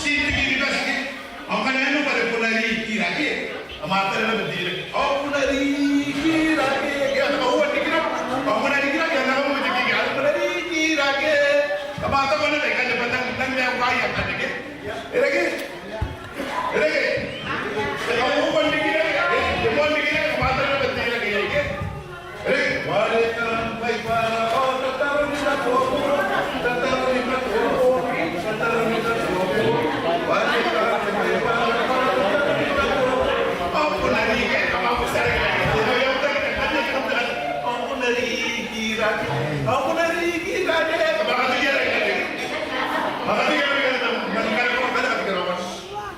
Ti te Kiribati ke. Ao ngkana e nako are ko na rikirake, kam a taraa naba n teirake. Ao ko na rikirake, ke a na kauoua n rikirake. Ao ko na rikirake, a na kauoua te keke, ao ko na rikirake. Kam a taku naba ikanne bwa tang, tang mea waia ikanne ke. E reke? E reke? E kauoua n rikirake. E, e moan rikirake, kam a taraa naba n teirake, e reke?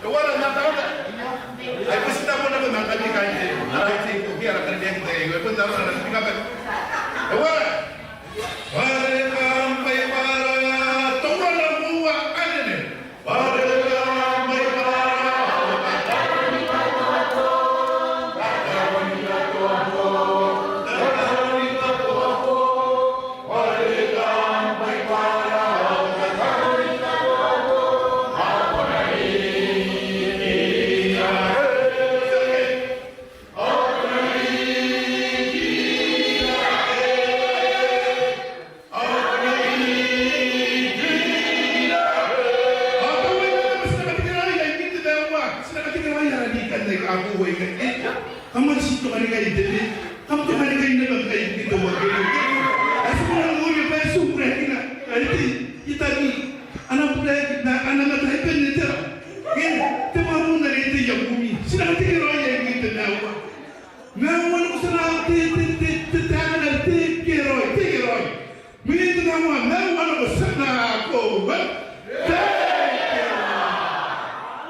E uara n ataa. Ai bon ti taku naba ma ngkami kaain te, ara te, ko ke ara kaain te, ai bon ti taku naba ma ngkami. E uara. Wareka mai bwara, taura nako ua anene. Wareka mai bwara. Kam a tia n tokanikai n te bee, kam tokanikai naba ngkai n te tauaki. Ai ti kona n ori bwa e ti bure kina, ai ti, i tani, ana bure kina, ana mata e bane n tera. Ke, te maroon are e tei iabumi. Ti na tekeraoi ngkai n te maua. Maua nako ti na te, te, te, te, te, ana tekeraoi, tekeraoi. Miniti nako, maua nako ti na koaua. Te, te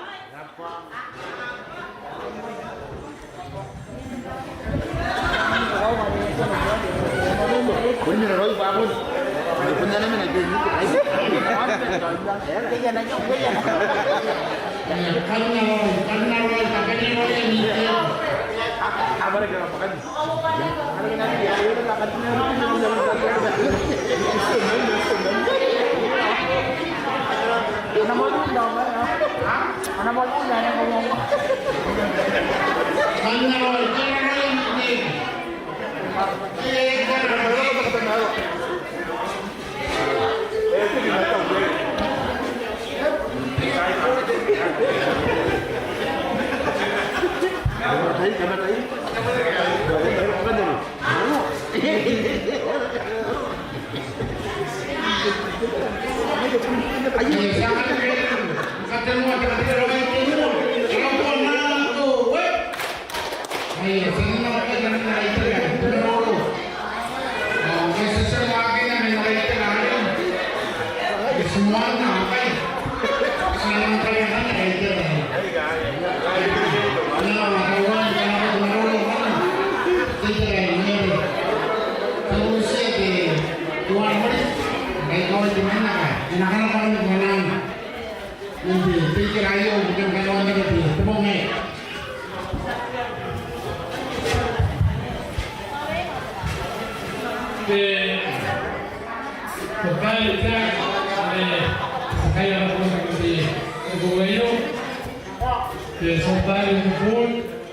bwai ae, e,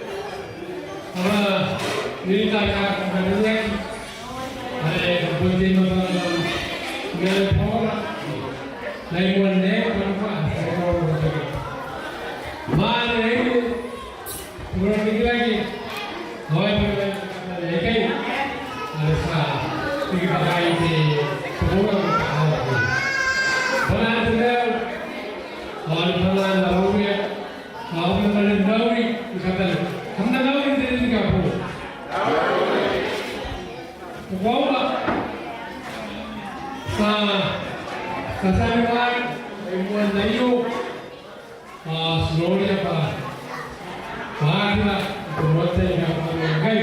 te bwai ae, e, te, te bwai ae, Aa, kataneiai, e moan aio, aa, ti noria bwa, bwa akea te moan tai ae kam na kai,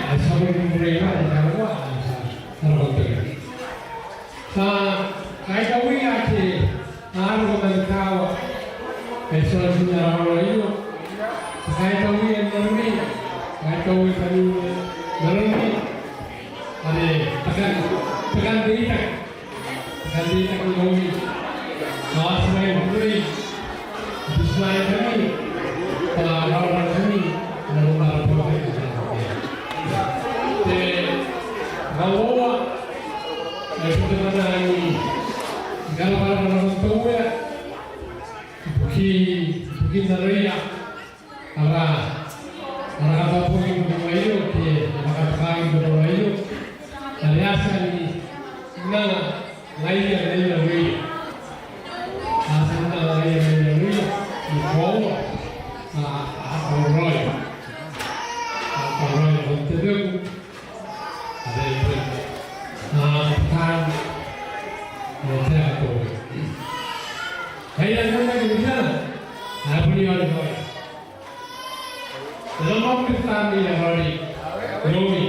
ae ti a bon kukurei naba ni karaoa, aa, ti a, ti a roko n te kaa. Ti a kaitauia ake a roko man kaawa, ae ti a tia n raraoma aio. Ti a kaitauia n aron, kaitauia kaain aron, are taekan, taekan te itaki. Taekan te itaki iroumi. Ao ti a manga kukurei. Ti a manga kukurei. Bwa a raraoma kami, a raraoma kami. Te, kauoua, ae ti teimatoa ni karabwarabwa nakon te Uea. Ibukin, ibukin aroia. Ara, ara katabuaki n te tai aio, ke ara katabuaki n te tai aio. Are a tia n anga ngaia, ngaia, ngaia. A tia n anga ngaia, ngaia, ngaia. Ni koaua, a, a, a raoi. A, a raoi, bon te beku. Are, are. A, tan. Bon te beku. Ngaia, ngaia, ngaia. A, bon iai, iai. Te ramauri te tamnei ae raoiroi iroumi.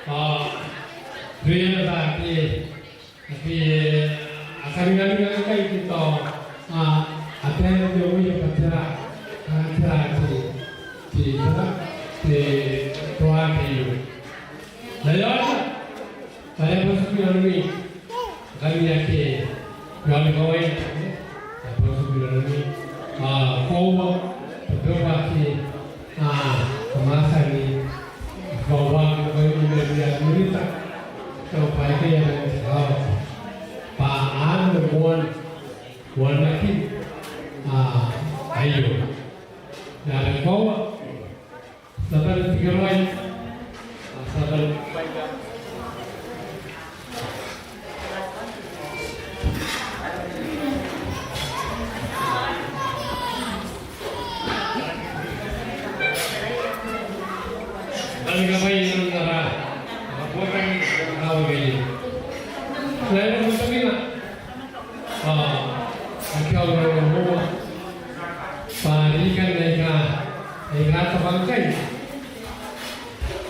Ao, teuana ake, ake, a karingaringa ngkai ke tao, a, a taekinna irouia bwa tera, a, tera te, te, tera, te toa ae iai. Ngaia, ngaia. Bwa e a bon tiku i nanoni ngkami ake i aon kawaina, e a bon tiku i nanoni, a, koaua, te bwai ake, a, kam a tia ni kaoaki ngkai ni mairouia te Minita, tao bwa aikai ae ti kaoaki. Bwa anne moan, moan aki, a, aio. Ngaia are koaua, ti a bane n tekeraoi. Ti a bane. Bane ni kabwaia nanon ara, ara botannaomata aei. Ngaia are bon tabena. Ao, akea au raraoma bwa rikan aika, aika a tabe ngkai,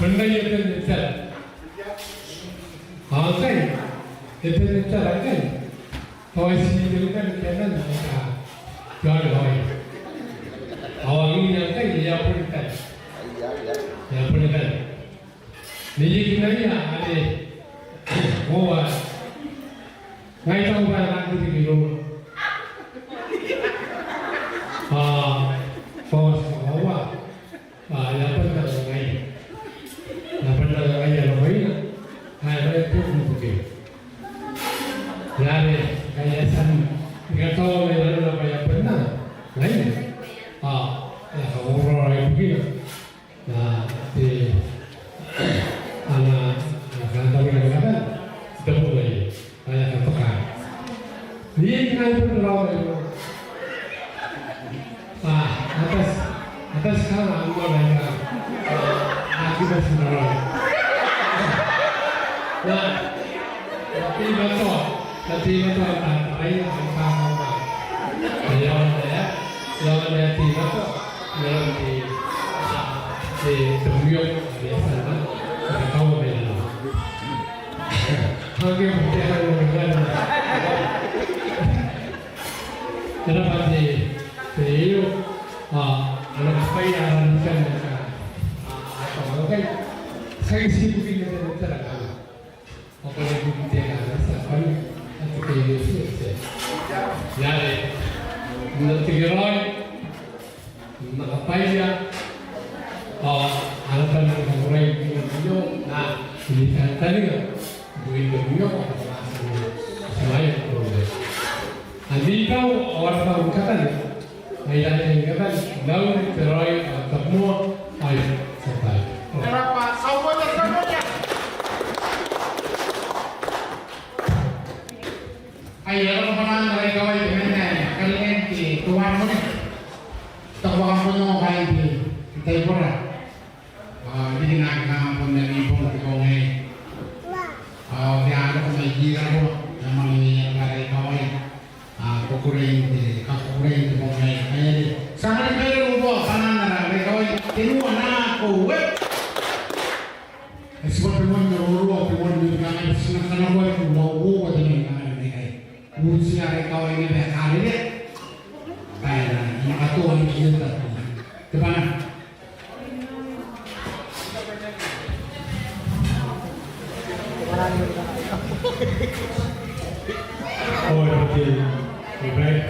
bon ngaia e bon te tera. Ao ngkai, e bon te tera ngkai. Tao ti te rikan aika a tabe ngkai, tao ngkai. Ao angiia ngkai, e a bon tera. E a bon tera. Nei e kinaia are, koaua. Ngai tao bwa e rang riki irouna. A, koaua, koaua. A, e a bon tera ngaia. E a bon tera ngaia irouna. Ngaia are e bon tera. Ngaia are, ngaia e a tia ni kataua mai nanona bwa e a bon tera ngaia. A, e a kakorakoraaki ibukina. N te, ana, ana kantaninga ni kabane, te bong aei, ae a katoka. Ni e kanga e bon raraoma aio. A, a bati, a bati kanga a moana aika, a, a aki bati n raraoma. N na, n na teimatoa, n na teimatoa n tarai, a, a, a, a, a, a, a, a, a, a, a, a, a, te, te, te buio, te asana, te kaua mai nanona. Hake mo te hake mo te hake. Tera bwa te, te io, a, ana kabaia ara rikan aika, a, a, a, ngkai. Tiaki ti ibukin te, te, te, te, te, Ao ko na bubuti te anga, ti a bane n tekeraoi. Ngaia are, n na tekeraoi, n na kabaia, ao a na bane ni kaorai ibukin te buio, n na, ni kantaninga ibukin te buio, ao a na, ti na, ti na, Anne tao, ao ara tau ni kabane. Ai tao ni kabane, Mauri, te raoi, ao te tabomoa, ao te tai. Ai ara kabane, ara ikawai, te mena, karingan te tuan mone. Te kabane, kain te, te taibora. Ao, riki naba bon ami bong te bong aei. Ao, te aro mai Iraroa, e a manga iai ara ikawai. A, kukurei n te, kakukurei n te bong aei. Ae are ti a manga kairua bwa bwanaan ara ikawai, tenua nako uoua. E tibwa tenua n ruarua, tenua n nako uoua, tenua n nako uoua, tenua n nako uoua. Uoua, ara ikawai naba ae karineaki. Bwa e na, e na katoa ni kieta. Te bwanaa. Ao e bati, e bati.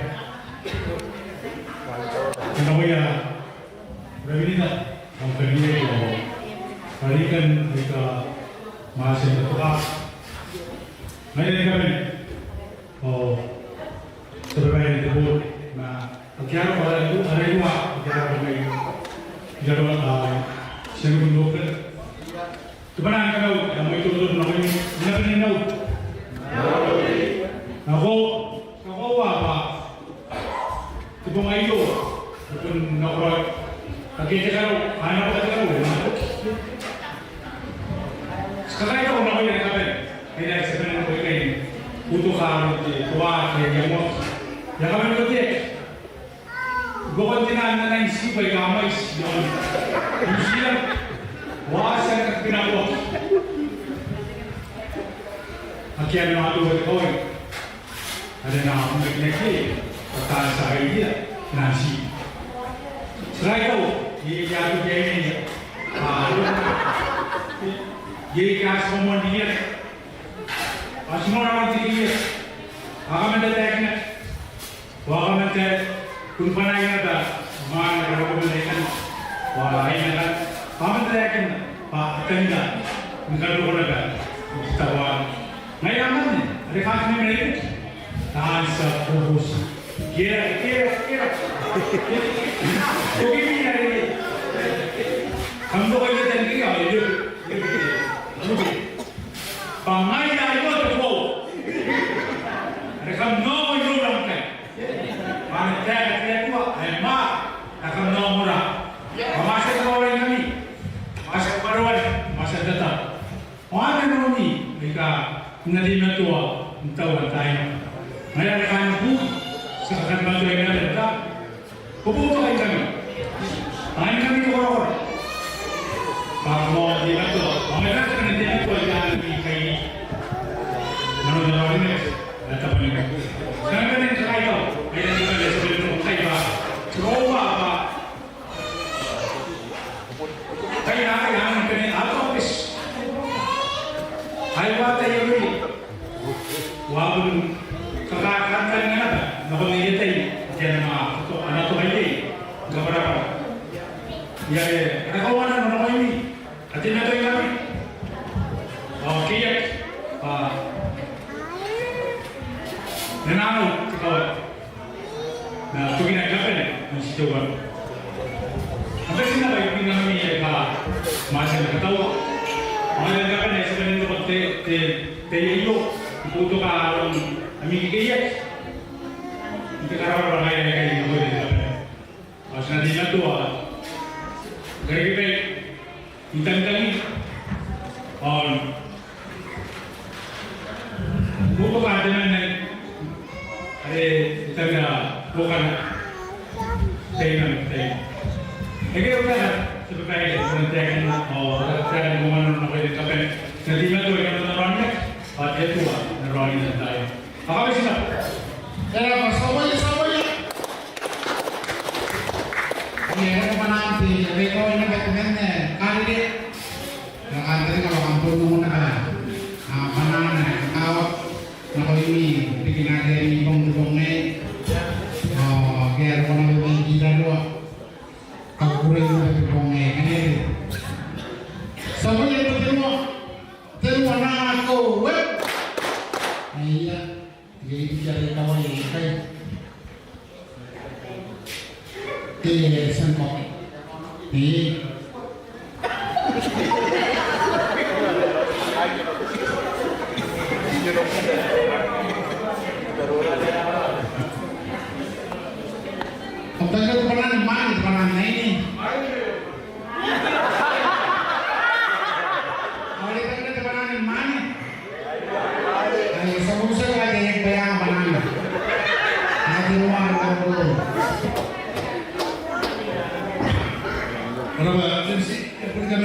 Kanakoia, Raminita, kam karineaki ao, karineaki aika mwaiti n te tua. Mai te kamen. Ao, tia babaire n te board, ma, aki a roko, a roko, a roko, aki a roko mai. Iraroa, a, tia ni kunduka. Te bwanaa ni kamaiu, e a mwaiti teuana nakoimi, ni bane n au. Nako, nako uoua bwa. Te bong aio, e bon nakoraoi. Ake te karau, a na bwaka te karau, e na. Ti kakaitau nakoia ni kabane, e na ti bane nako ikai. Boutokaan te tua, te iango. E a kabane ko te. Bukon te naan, naan tibwa aika mwaiti iaon New Zealand. Wa ti a na kabane nako. Aki a na atu te kawai. Are na, na, na ke, o taan sakaia, na ti. Ti kaitau, e, e a tuki aine, a, e, e a ti moan dia. A ti moan dia. A kaman te taekina. Wa kaman te, kun bwanaa naba, moan naba kaman te taekina. Wa aine naba, kaman te taekina, wa taekina. Ni karokoa naba, ni tawa. Ngaia anne, are kati mena ibukin. Taan tia kobosi. Kera, kera, kera. Ko kiri are. Kam toka iai tangkiri, ao, e. Bwa ngaia aio te koaua. Are kam ongo iroura ngkai. Bwa te taeka te Atua, ae ma, are kam ongora. Bwa ma ti a kawarai ngkami. Ma ti a kawarai, ma ti a tata. Ao anne nakoimi, aika, n a teimatoa n taua n taai nako. Ngaia are kaain Buki, ti a kateimatoa n taai nako. Ko boutokaingkami. Ai ngkami te korakora. Bwa ko teimatoa. Bwa ngaia are kam teimatoa iai ngkai. Nano te raoiroi. Ae tabeman. Ti a nang kakaitau. Ae ti a nang kakaitau. Ti a nang kakaitau. Kai nako iai ngkanne a tokis. Ai bwa tai e rui. Wa bon kakakangkang naba, nako mai iai tai, iai ana to, ana toka iai, kabwarabwara. Iai, ana kauana nako mai iai, a teimatoa ngkami. Ao keiaki, a, nenano, te kawai. Na tokina ni kabane, n titeuana. Ao ti na baikinna ami e ka, ma ti na kataua. Ao ni kabane, ti bane n roko te, te, te ieio, n boutoka aron ami kekeiaki. N te karawa ngaia e kai ni kabane. Ao ti na teimatoa. Karekebai. I tangitangi. Ao. Boutoka temanna. Are, I tangira bukana. Taiman, taiman. Eke bukana, ti bukana, ti bukana, ao, ti bukana, ti bukana, ti bukana, ti bukana, ti bukana, ao, te Atua, n aron te tai. Ao kam bati n rabwa. Tera, bwa ti a bwai, ti a bwai. Eng, e roko bwanaan te, e roko bwanaan te, e roko bwanaan te, e roko bwanaan te, a, bwanaan, a, bwanaan, a, nakoimi, bikina te, ni bong, ni bong, e. Ao, ke, e roko bwanaan te, ni bong, ni bong, e. Kakukurei naba te bong, e, ngkanne. Ti a bwai, e roko bwanaan. Tenua nako uoua. Aia, iai te ikawai ae ikai. Te sangkok. Te. Kam tangira te bwanaa ni mwaane, te bwanaa n aine. Ao are tangira te bwanaa ni mwaane.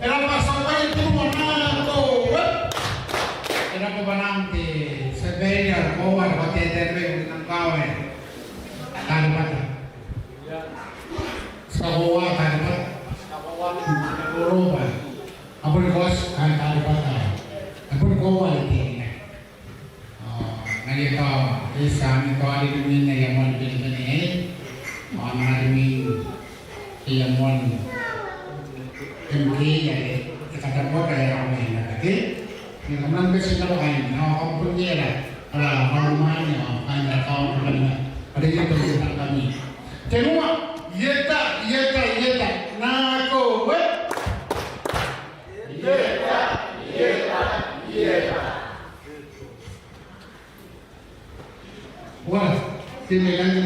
E rab'a, ti a bane n te moan nako, e? E rab'a bwanaan te tia babaire, koaua, ko a taetae naba i nanon kaawa ae taani b'ata. Ti kakoaua taani b'ata, ti kakoaua te maroro b'a a boni kaoti kaain taani b'ata, a boni koaua are e teimatoa. Ao ngaia tao e tia n tao rimwin aia moan benebene, ao n rimwin aia moan M K are e katabuaka ae e a mena kate. Ni kaman beti naba kaain, ao kam bon iera, ara, ara mwaane, ao kaain ara kaongora, are ieta, ieta kami. Tenua, ieta, ieta, ieta, nako, e? Ieta, ieta, ieta. Ora, ti me langi.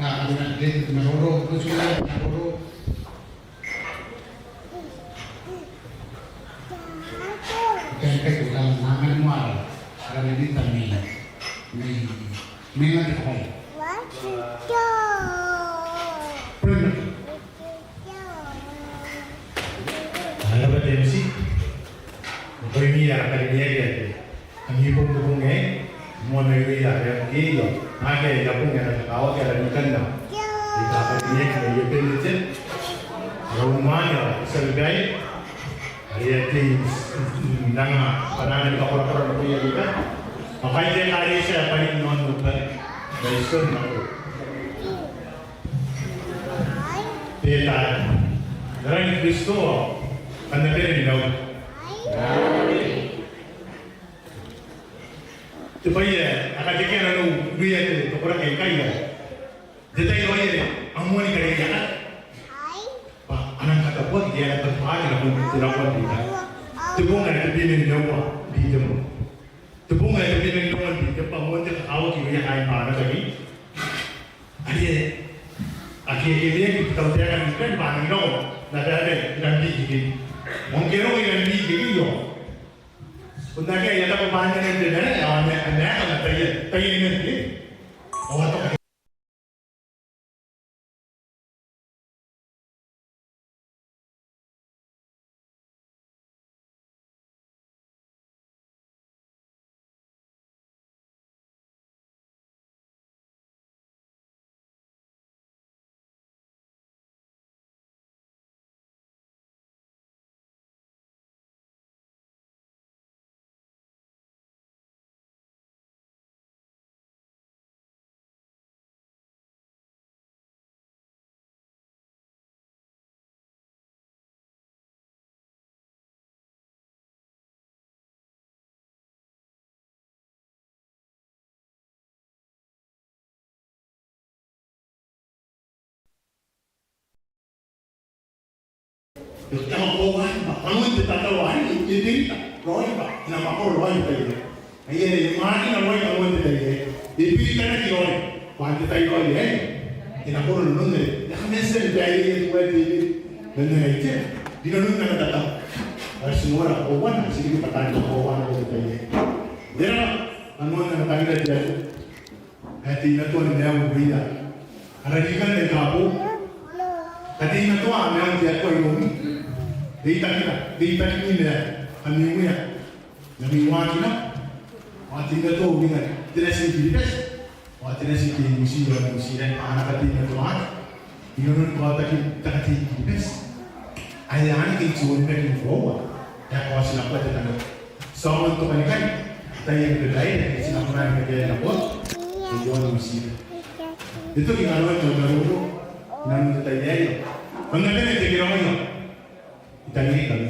A, kona, te, te maroro, ko tula, maroro. Kan kai ko kan mangan muara. Ara ni tammi. Mi, mi ngan te kai. Primary. Ara b'a te M C. Ko imi ara karineaki ake. Ami bong bong e. Moan ae irouia ara M K ao. Ake a bong e na kakawaki ara ni kanna. Ita karineaki ma iai Benedict. Ara unimwaane, tia babaire. Are e a tei n anga b'anana ni kakorakora nakoia rika. Ao kai te ekaretia ae b'anin aon Nobari. Mai Tioti nako. Beta, n aran Kristo, kam na bane n rau. Te bwai ae a katekea nanou irouia te koraki aikai, te tai raoi are a moan ni kariaiakaki b'a a nang katabuaki te aeka n taboaki nakon te rako n rita. Te bong ae tebwi ma nimaua n Ritembwa. Te bong ae tebwi ma nimaua n Ritembwa, moan te kakawaki irouia kaain Banaba. Are e aki, e aki, e aki tautaeka n rita b'a a nang roko n abaaba iran bikiki. Ao ngke e roko iran bikiki ao, bon akea ae e a taku b'a a na nang te marae, ao a na, a na, a na taian, taian nang te, ao a toka. E a mwakoa b'a kanoan te tataro aei, e berita raoi b'a e na mwakoro raoi n te tai aei. Aia, e mwaakina raoi kanoan te tai aei. E biritanaki raoi b'a n te tai raoi aei e na koro nanon are e a kaman tia ni baereia te Uea Teberi man ana itera rinanon ana tataro. Ao ti nora koauana, ti riki b'a taani koauana n te tai aei. Tera kanoan ana tangira te Atua ae teimatoa ni maiu irouia ara rikan aika boou? Kateimatoa maiun te Atua iroumi. Reitakira, reitakimi ma ami Uea n ami waaki nako. Ao teimatoa uringa te Natin Kiribati ao te Natin Kiribati, ao Niu Tiran a na kateimatoaki inanon kaotakin te katei Kiribati ae a na kei te onimaki ni koaua ae kaotinakoa te tangata. Ti aonga n tokanikai taian babaire ake ti na kona ni kateaki nako iaon Niu Tiran. E toki kanoan au maroro inanon te tai aei. Ao N na bane n tekeraoi ao I tangiringkami.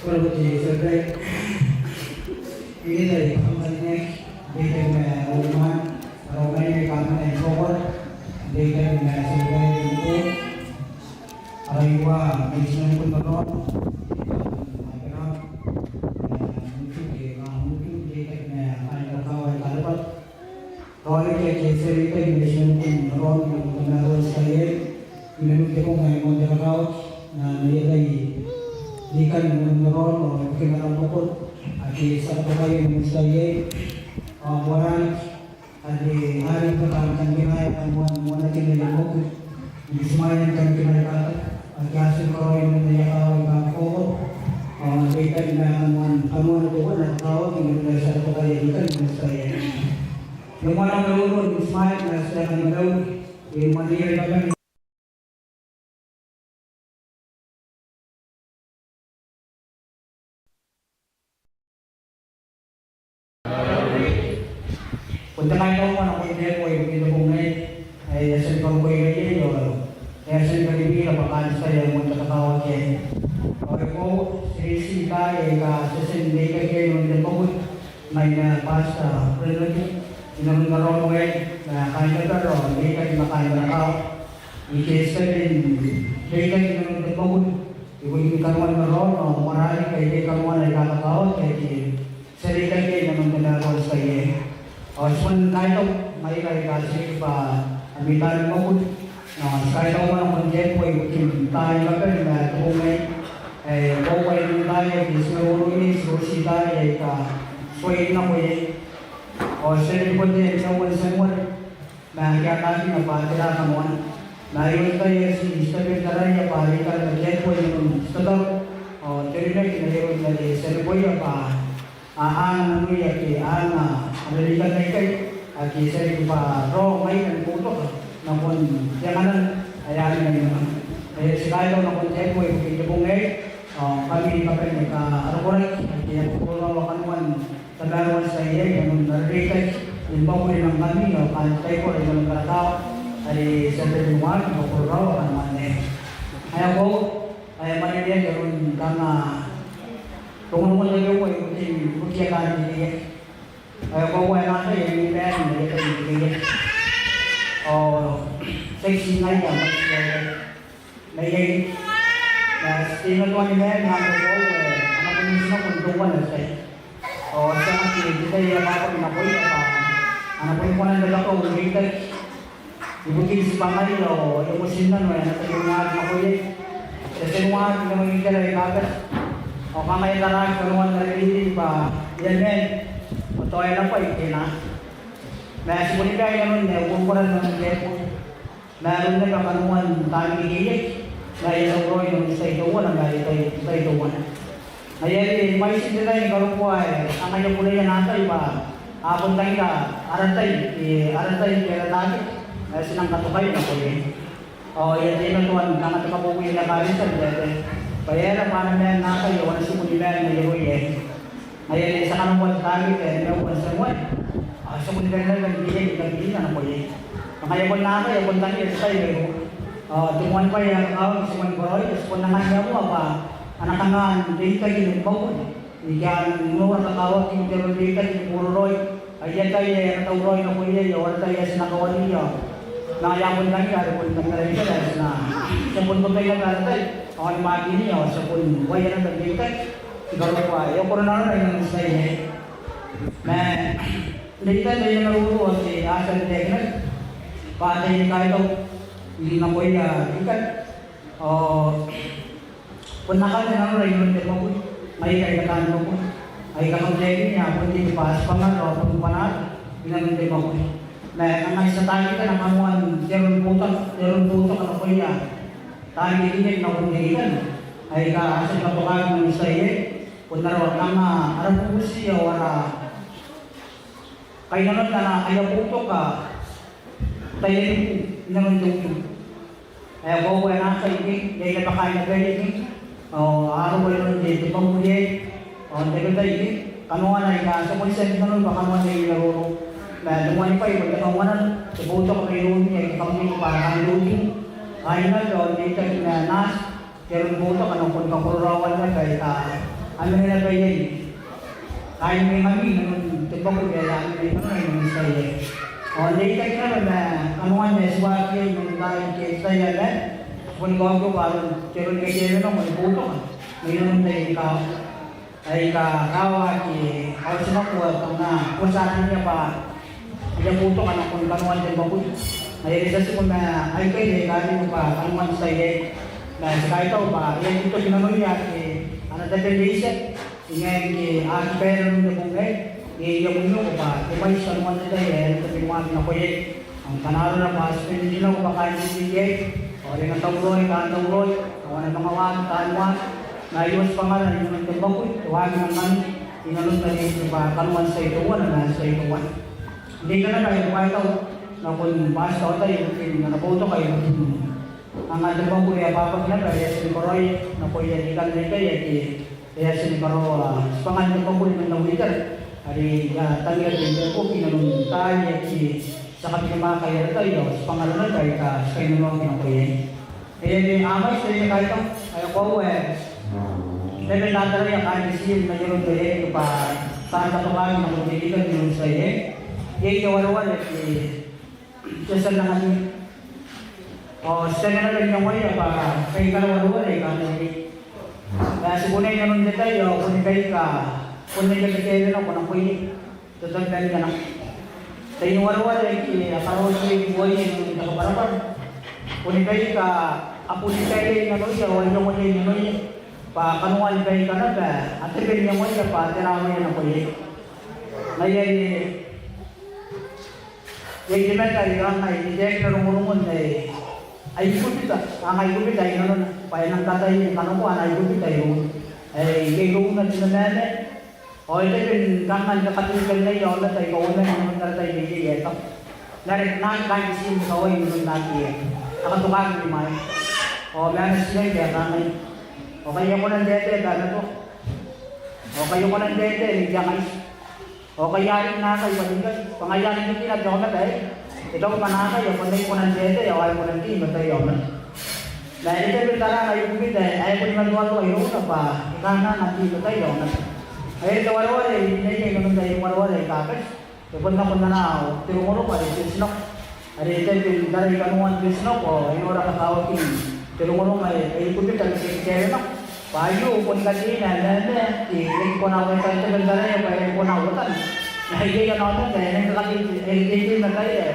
Ko rabwa te Tia Babaire. Iai te kamaiu n reitaki ma Uruman, ara uruman aika a mena i Kowat, n reitaki ma Tia Babaire n Kowat. Ara iwa mai tinaniku n Roron, mai Beram, e, n utu ke, a, n utu, n reitaki ma kaain Karakawa aika a rabwa. Raoi ake ti a reitaki mai tinaniku n Roron, n te tamaroa n te tai aei, inanon te bong ae moan te kakawaki, ma n aia tai Rikan inanon Roron, ao ibukin ara mwakoro ake ti a katokaia inanon te tai aei, ao moarara riki, are a riki bwa taan kanikinaea kanoan moanakin aia mwakuri, ni butimwaean kanikinaea aika a tia ni karaoi inanon aia kaawa aika kakaokoro, ao n reitaki ma kanoan, kanoan teuana ae kakawaki inanon ae ti a katokaia Rikan inanon te tai aei. Ni moana maroro, ni butimwaea, ma ti a kani maroro, e moan te ira i babaire. Bon te kaitau moa nakoim te Atua ibukin te bong aei, ae e a tia ni karokoira iai, ao e a tia ni karibira bwa kaain te tai ae moan te kakawaki aei. Ao e koaua, ti reitia taai aika ti a tia n reitaki iai inanon te mwakuri, mai iroun Pastor Brennan, inanon Roron aei, ma kaain Beram, ao n reitaki ma kaain Karakawa. Ike ti a tia n reitaki inanon te mwakuri, ibukin kanoan Roron, ao moarara riki kanoan aika kakawaki, ake ti a reitaki inanon te tamaroa n te tai aei. Ao ti moan kaitau, mai ikai, aika ti riki bwa ami taani mwakuri, ao ti kaitau moa nakon te Atua ibukin taai ni kabane ma te bong aei, ae e koaua inanon taai aika ti maroro iai, ti reitia taai aika ti tuai nako iai. Ao ti a riki bon te aua n Tianuare, ma ake a taekina bwa tera kanoana. Ma aio te tai ae ti tabe n taraia bwa are i karawa te Atua inanon te tataro, ao te onimakina iroun are ti a neboia bwa a anga nanoia ake a anga ara Rikan aikai, ake ti a riki bwa raoi ngaira ni boutoka nakon te anganano ae a mena i mwaina. Ae ti kaitau nakon te Atua ibukin te bong aei, ao ngkami ni kabane aika a rokoraki, ake a boboroa kanoan tamaroan te tai aei, inanon ara reitaki ni mwakuri ma ngkami, ao kaain te taibora inanon Karakawa, are ti a tabe ni waaki ni boboroa kanoan aei. Ae koaua, ae mwaneweaki aron kanga rongorongon tabeua ibukin, ibukia taan reirei. Ae koaua ae naakai, ae ni bae n reirei. Ao ti a tia ngaira, ma ti a tia ngaira. Mai iai, ma ti teimatoa ni maan n anganiko ae a na bon oti nako n teuana te tai. Ao ti a manga te tai ae bwabwaka nakoia bwa a na bon kona n rabakau n reitaki ibukin tibwangaia ao aia motinnano ae a na taiaoka nako iai. Ti a tia ni waaki inanon itera aika bati, ao kanga e taraaki kanoan ara reirei bwa e a maan, ao tao e na bwai ke e na. Ma ti boni bae inanon ae uruaruara nanon te Atua. Ma aron naba kanoan taani kekeiaki, ma aia tauraoi inanon te tai teuana, ma aia tai, tai teuana. Ngaia are e mwaiti te tai ni karokoa ae a ngaia kuneia naakai bwa a bon tangira ara tai, e, ara tai ke ara taani, ae ti nang katokaia nako iai. Ao e a teimatoa n kanga te kabowi n ekaretia n taetae bwa e aera bwa a na maan naakai ao a na tiku ni maan mai irouia aei. Ngaia are ti a kanakoa te taariki ae nimaua n Tianuare, ao ti a bon kani kani kekeiaki ni kabirina nako iai. Ma ngaia bon naakai, e a bon tangira te tai aio. Ao te moan bwai ae kakawaki ti moan karaoia, ti bon anganna moa bwa a na kanga n reitaki ni mwakuri, ni kanga n nora kakawaki n te reitaki ni boraraoi. Aia tai ae a na tauraoi nako iai, ao ara tai ae ti na kawariia. Ma ngaia a bon tangira, are bon tangira itera ae ti na, ti a bon totoina ara tai, ao ni maakinia, ao ti a bon uaia naba n reitaki ni karokoa ae e okira nanora inanon te tai aei. Ma n reitaki ma aia maroro ake a tia n taekinaki bwa a tai ni kaitau nakoia Rikan. Ao bon akanne nanora inanon te mwakuri, ngaira aika taan mwakuri, aika kam taekinna, a bon riki bwa tibwangara ao bon bwanaara. inanon te mwakuri. Ma e kangai ti a taekina kanoan te aro ni boutoka, te aro ni boutoka nakoia taani kekeiaki nakon te ririki aika a tia ni katokaki n te tai aei, bon ara, kanga ara bubuti ao ara kainnano n ana aia boutoka taian ibu inanon te utu. E koaua e na tia ike, iai naba kaain abaia ike ao a roko inanon te mwakuri aei ao n tabetai ike kanoana aika ti a bon tia n nanona bwa kanoana aika a roro. Ma te moani bwai bon te kaunganano, te boutoka mairoumi aika kam riki bwa kaain te utu, kaain abau, ao n reitaki ma naati, te aro ni boutoka nakon kakororaoan naba aika a mena naba iai kaain mwengami inanon te mwakuri ae a mena i nanona inanon te tai aei. Ao n reitaki naba ma kanoan ae ti waaki iai man taai ke te tai ae maan, ti boni kaokioka aron te aro ni kateimatoa ni boutoka mai nanon taian ikawai aika a kawaaki ao ti na kona, kona n tia n ataia bwa iai boutoka nakon kanoan te mwakuri. Ngaia are ti a tiku ma aikai aika a riki bwa kanoan te tai aei. Ma ti kaitau bwa e a tia n toki nanoia ake ana tabe n reitia, e ngae ngke a aki bae nanon te bong aei, e a moan roko bwa e mwaiti kanoan te tai ae a na tabe ni waaki nako iai. Ao ngkana arona bwa ti bane n rinanoko bwa kaain te ririki aei ao e na tauraoi taan tauraoi, ao a na manga waaki taan waaki, ma aio tibwangara inanon te mwakuri, te waaki n angani inanon te ririki bwa kanoan te tai teuana ma te tai teuana. N reitaki naba ae I kaitau nakon Pastor Otai ibukin ana boutoka ibukin angan te mwakuri ae bwabwaki naba are e a tia ni karaoia nakoia rikan aikai ake e a tia ni karaoa tibwangan te mwakuri man au itera are e a tangira te ibuobuoki inanon taai ake ti a kabirimwaakaia ara tai ao tibwangara naba aika ti kainnanoaki nako iai. Ngaia are a mwaiti ae I kaitau, ae koaua ae ti a bon tataraia kaain te tiim mai aron te ririki bwa taan katokaki nakon te ririki n te tai aei. Iai te wareware ake ti a tia n anganiia ao ti a mena naba n iangoia bwa baikara wareware aika a na reke. Ma ti bon inanon te tai ao boni baika bon aia kakaewenako nakoia te tabeman nako. Taian wareware aike a karaoaki ibuaia inanon te kabwarabwara, boni baika a bon taetai nanoia ao a iangoia nanoia bwa kanoan baika naba a tabe n iangoia bwa tera aroia nako iai. Ngaia are iai te mata are kanga e taekina rongorongon ae ai Ikubita, kanga Ikubita i nanona bwa e nang kataia ni kanakoa ana Ikubita irouna. Ae iai irouna te mamamae ao e tabe ni kanga ni kakateikannaia aomata aika uoman inanon ara tai aei ae tao n are nang kaain te tiim ni kawai inanon ake a katokaki ni mwaina. Ao ma ana titiraki ae kangai: Ao kai a kona n taetae bwa a matoa? Ao kai a kona n taetae n te angaiti? Ao kai a riki naakai bwa ningai? Bwa ngaia are riki naba aomata aei. E tau bwa naakai a bon aki kona n taetae ao a aki kona n tei i mataia aomata. Ma e tabe n tara ana Ikubita ae e boni matoatoa irouna bwa e kangaanga n tei i mataia aomata. Ngaia are te wareware ae I rinaia inanon taian wareware aika bati, e bon nako n ana ao te rongorongo are te otinako. Are e tabe n tarai kanoan te otinako ao e nora kakawakin te rongorongo ae ai Ikubita ma te kakaewenako. Bwa aio boni kateina ae mamamae, ke e aki kona, e tabe n taraia bwa e aki kona uotana. Ma iai ana aomata ae e nang kakatei, e kakatei i mataia.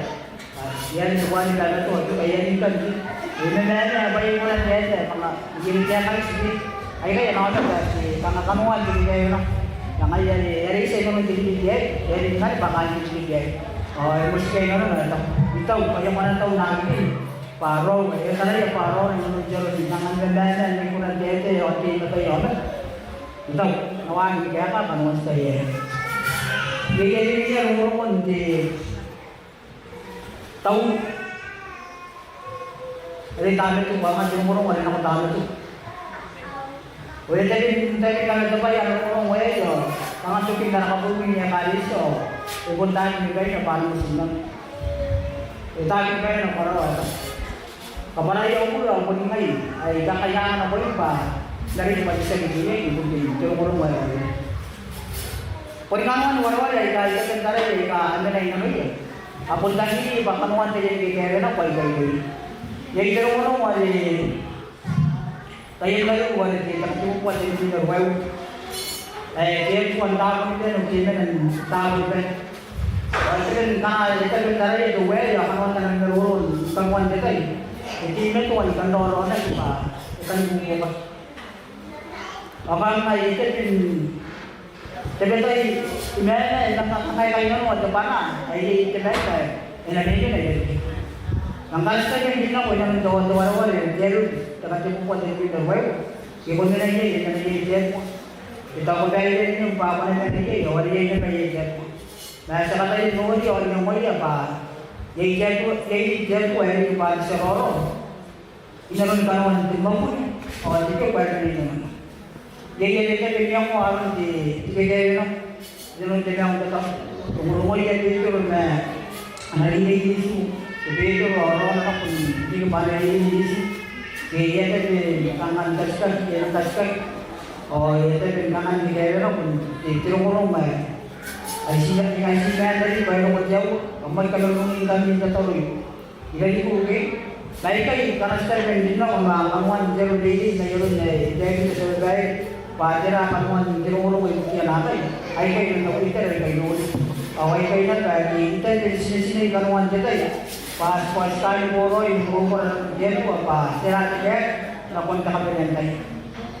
Bwa e a riki te bwai ni kamatoa, bwa e a riki kanoan te, e mamamae bwa e aki kona n taetae, bwa kanga ngke e taetae ngkai ti, aikai ana aomata ake kanga kanoan te kakaewenako. Ngaia are e a reitia i nanon te ririki aei, e a riki ngkanne bwa kaain te ririki aei. Ao e motikia i nanona, e tau, I tau, bwa e a kona n tau naakekei bwa raou, e taraia bwa raou i nanon te aro ni kanga ni mamamae, n aki kona n taetae ao n tei i mataia aomata. I tau, n na waaki ni kaeka kanoan te tai aei. Iai, iai, iai rongorongon te tauru are Tamatu, bwa kanga te rongorongo are nako Tamatu. Ao e tabe n, tabe n kamatebwai ana rongorongo aei ao kanga tokin ara kabooui n ekaretia ao e bon taekini baina bwa a na moti n nano. E taekini baina bwa raou, e tau. Kabwarai au bure ao boni ngai ae I kakaianga nakoim bwa n na reke bwa te tia kekeiaki ibukin te rongorongo aei. Boni kanoan wareware aika I tabe n taraia aika a mena i nanoia, a bon tangiri bwa kanoan te ririki ae e nako aikai. Iai te rongorongo are taian tariu are te takatibubua tenibwi ma ruaiwa. Ae e a tua n taabo ni bane, ke e mena n taabo ni bane. Ao e tabe n kanga e tabe n taraia te Uea ae kanoan ana maroro ni kanoan te tai. E teimatoa ni kan raoraonaki bwa e kan buoka. Ao kanga e tabe n Tabetai, imwaina e na kangai kainnanoa te bwanaa ae iai te maiu ae e na mena iai. Ngkana ti a tia n rinanoi inanon te wareware, te aroaro, te katebubua, te tebwi ma ruaiwa, ke ko mena iai, e na mena iai te Atua. E taku bwa e riai n bwa ko na mena iai, ao are iai naba iai te Atua. Ma ti a kataia n noria ao n ongoia bwa iai te Atua, iai te Atua ae riki bwa te tia raoraora inanon kanoan te mwakuri ao te beku ae e mena inanona. Iai are e tabe n iangoa aron te kekere nako inanon te maiu n tataro. Rongorongoia Betero ma ana reirei Iesu, ke Betero ao raona nako n riki bwa ana reirei Iesu. Ke e a tabe n kangaa ni katikaki, e a katikaki. Ao e a tabe n kangaa ni kekere nako n te, te rongorongo ae, ai ti, ai ti maeka riki bwa e roko te aua, kam aki kamaunongingkami n tataro. Irarikiu ke? Ma aikai ngkana ti tabe n rinanoi ma kanoan te aro n reirei n ai aron ae e taekinna te tabeabaere bwa tera kanoan te rongorongo ibukia naakai. Aikai man nakoira aikai noori. Ao aikai naba ake I tabe n tine, tinetine kanoan te tai bwa, bwa ti kani boraoi ni kakaokoro nakon te Atua bwa tera te kaeka nakon te kabanea n tai.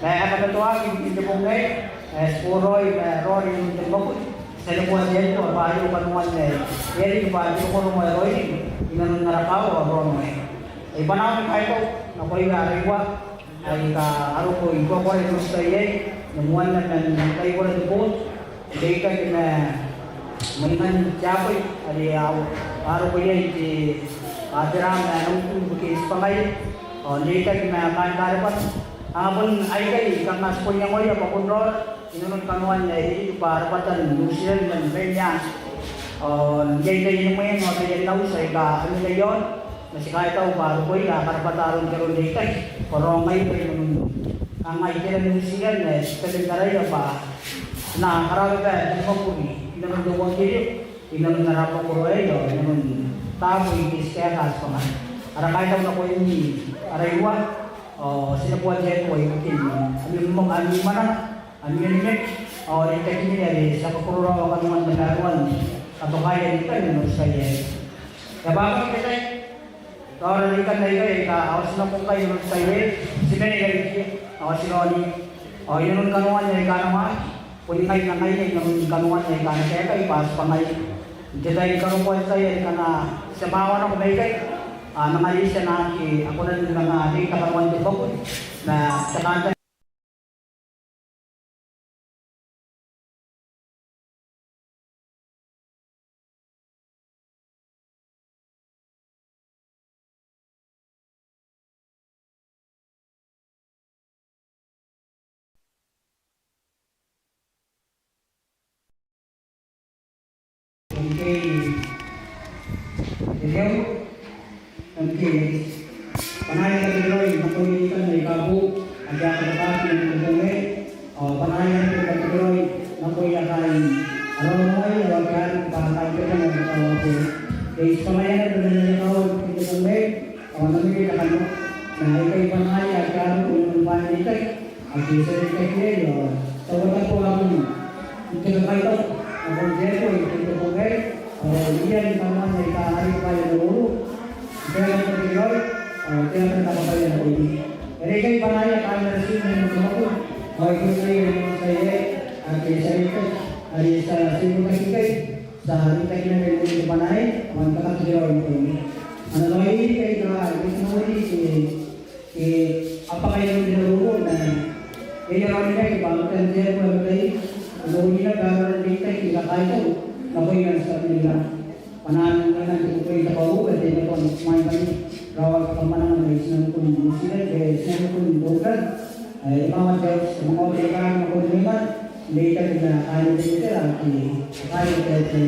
Ma e a kamatoaki n te bong aei, e, ti boraoi ma raoraora n te mwakuri. Ti a neboa te Atua bwa aio kanoan ae e a riki bwa te rongorongo ae raoiroi inanon ara kaawa ao raoraomaua. Ai bwanaau ni kaitau nakoia ara itua aika a roko i buakora n te tai aei, ni moana man kaibora te booti, n reitaki ma mwaingan te abwai are a, a roko iai te, a, te raama ae Nautu ibukin tibwangaia, ao n reitaki ma kaain rabwata. A bon aikai kanga ti bon iangoia bwa bon raora inanon kanoan ae e riki bwa rabwatan Nutiran man Rainiati. Ao iai taiani mwenga ao taiani auti aika a mena iaon, ma ti kaitau bwa rokoira a karabwata aron te aro n reitaki, bwa raoraomaira inanon kanga iteran Nutiran ae ti tabe n taraia bwa ti na karababa te mwakuri inanon te euangkerio, inanon ara abamwakoro aei ao inanon taabo ike ti kaeka tibwangaia. Ara kaitau nakoimi ara itua, ao ti neboa te Atua ibukin ami mwananga, ami onimaki, ao reitakin are ti a kakororaoa kanoan tamaroan katokaia n te tai ae e na roko iai. E a bwaka te tai, raora reikan aikai aika a oti nako ngkai inanon te tai aei, ti mena irarikiia ao ti raoniia. Ao inanon kanoan aika a na waaki, boni ngaia, ngaia inanon kanoan aika a na kaekai bwa tibwangaia. N te tai ni karokoa te tai are ngkana ti a mwawa nako maikai, a manga reitia naake a kona ni manga reita kanoan te mwakuri ma te kantaninga. Ngke e reu, ngke bwanaau ni katekeraoi nakoia aika boou ake a katokaki n te bong aei, ao bwanaau ni katekeraoi nakoia kaain ara onimaki ao ake a riki bwa kaain te bong aei. Ngke I tibwangaia naba n te bong aei, ao nakoia kaain, ma aikai bwanaau ake a roko inanon bwaai n reitaki ake ti a reitaki iai, ao taua tabeua n te kakaitau nakon te Atua n te bong aei, ao iai kanoana aika a riki bwa e na roro, te aeka ni katekeraoi, ao te aeka ni kakabaia nakoimi. Are aikai bwanaau kaain ara tiim n te mwakuri, ao I kona n taekinna n te tai aei, ake ti a reitaki, are ti a tia n reitaki ikai, ti a reitaki naba n te bong aei, ao ni kakatekeraoi nakoimi. Ana raoi aikai, I kan noori ke Ke a bwaka inanon te maroro ma e a raonimaki bwa Uean te Atua ae mataata, e noori naba aron reitaki ni kakaitau nakoia man tia mena. Bwanaan maiman te kukurei te kauoua, te neboan maiman raoi te kamwananga mai tinaniku n Nutiran, ke tinaniku n Tongan, e, e manga te auti, e manga te ika nakon maiman, n reitaki ma kaain te itera ake a kairua te auti.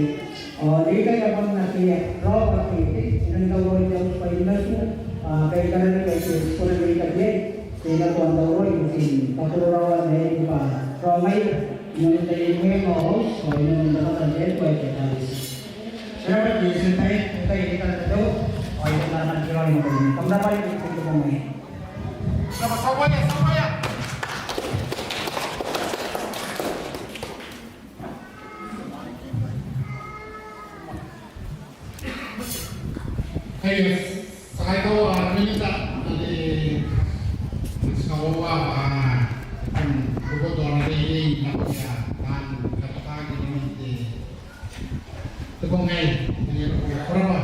Ao n reitaki ma kaain ake a raoiroi, e nang tauraoi te auti bwa e na matu, a, bwa e karaoaki ae ti kona n reitaki iai, ti na kona n tauraoi ibukin kakororaoan ae e riki bwa raomaira inanon taiani mwenga ao auti, ao inanon rabwatan te Atua ae te Ekaretia. Ko rabwa te tia tei, te tia tei, te tia tei, ao I kan katekeraoi nakoimi. Kam rabwa riki n te bong aei. Kai, ti a kaitaua ara minita, are ti kakoaua bwa e kan rokoto ana reirei nakoia taan katoka Te bong aei, e a roko, ko rabwa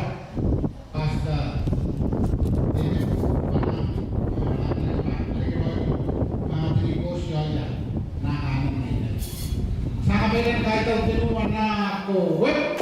Pastor David Bwana, Bwana Bwana, Bwana Bwana, Bwana Bwana, Bwana Bwana, Bwana Bwana.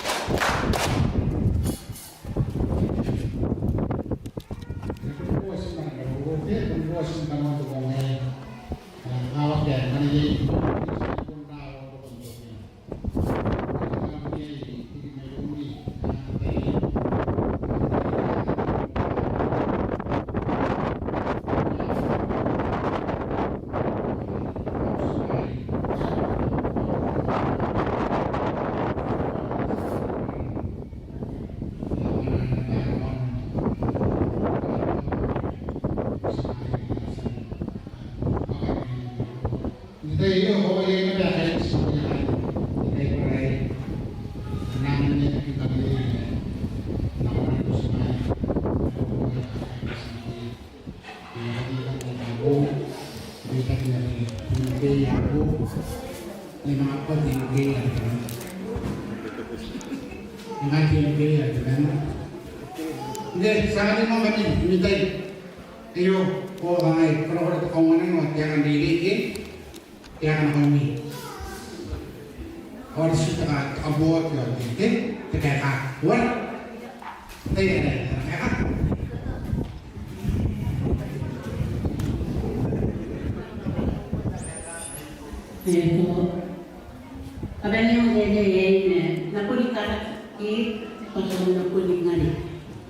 Ngke ti a tia ni mwaing ni tai aio, ko a kangai, ko na kona te kaungaunga n te aeka n reirei, te aeka n kaungaunga. Ao ti te ka, te kaboaki ao te, te, te kaeka. Uara? Te, te, te, te kaeka. E ko. Kabanea n te, te, e, e, na kuri kara, e, ko to na kuri ngare.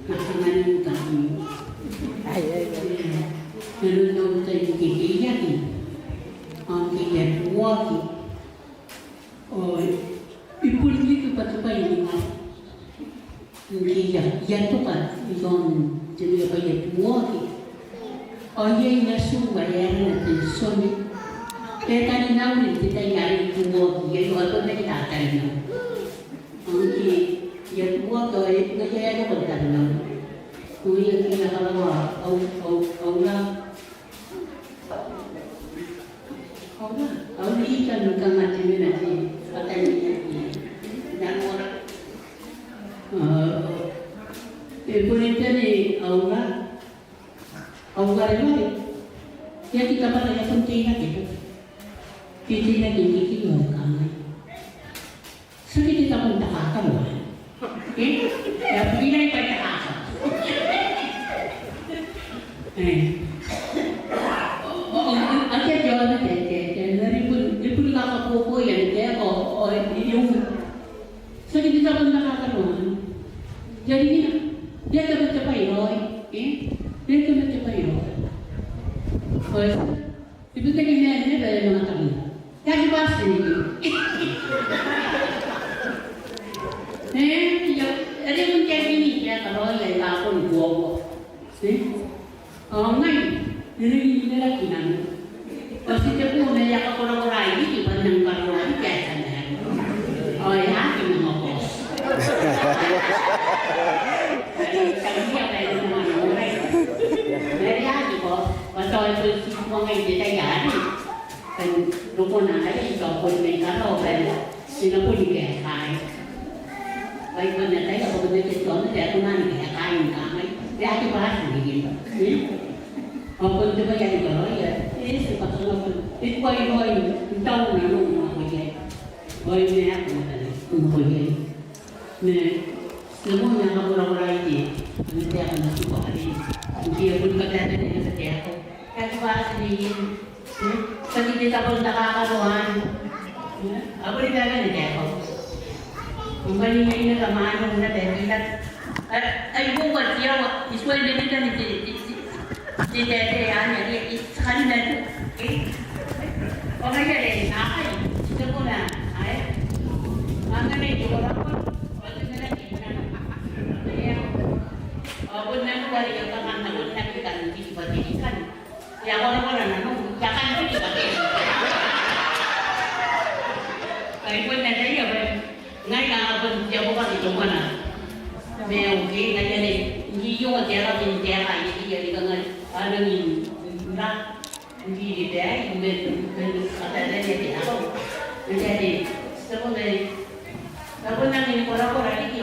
Na kuri ngare n kari. Ai, ai, ai. E, na nonouta i kekeiaki. Ao n kekeiaki. Ao, e, e bon riki bwa te bwai ni ngare. Ngke I a, I a toka i aon te mea bwa I a tuoaki. Ao iai natiu ae arana Tenitoni. E tarinau n te tai are I tuoaki iai, ao e bon aki tatarinau. Ao ngke I a tuoaki ao e, ngaia e a roko n tarinau. Ao I a, I a karaoa au, au, au ra. Aura, au riki kanga te mena te, bwa tani, e, na nora. A, e, bon tani, aura. Aura e mare. E aki tabana e a bon teirake. Te teirake n kekeiaki ao e kangai. Tiaki te tabo n takakaro. E? E a bukina i bwai takakaro. E. O, o, o, akea te aona te, te, te, na ribun, ribun kakaboko i an te, o, o, e, e, e, u. Tiaki te tabo n takakaro. Te a rikina. Te a tabo te bwai raoi. E? Te a tabo te bwai raoi. O, e. Te bwai ae I mena bwa e manga tabu. E aki bati n riki. E, ia, are bon te aki ni, te a karaoia ae I a bon kuakua. E? Ao ngai, e riki ni meraki nano. Bwa ti te boo ma e a kakorakoraai riki bwa N nang karaoa riki ae ti a mena. Ao e aki manga bati. Tauria bwa e manga nano. Ma e aki bati. Bwa tao e bon ti kuangai te tai arei. Kan rokona arei, tao bon mai karaoa bwa e na bon kaekai. Bwa I bon ataia bwa bon te tao ma te aeka ni kaekai ni kangai. E aki bati n riki. E? Ao bon te bwai ae I karaoia. E, ti bati n roko. E tuai raoi n tau nanou nakoia. Ao e mena nakoia. Ma, ti na bon kakorakoraai te, ma te aeka n tibwa arei. Ngke e bon kabaebae naba te aeka. E aki bati n riki. Hmm? Tiaki te tabo n takakaro anne. Hmm? A boni baebae te aeka. Ngkana I mena naba ma naba te aeka. Ai, ai, bon katia, I tuai mena naba te, te, te, te, te, te, anne, e, e, ti kani matu. E? Ao ngaia are, naakai, ti te kona, ae? Anganai te korakora, ao te mena te mena. E, ao bon nano are I a kangai, bon nano kan tiki bwa te kan. E a korakora nanou, I a kan tiki bwa te. Ai bon nano ia bwa. Ngai kanga bon te abo bwa te tokona. Ma okay, ngaia are, ngke I ongo te aro n te aeka, I, I a riki kangai, a nangi, n ra, ngke I ribae, I mena, I mena, I a tataninga te aro. Ngaia are, ti a bon nang, ti a bon nang korakora riki,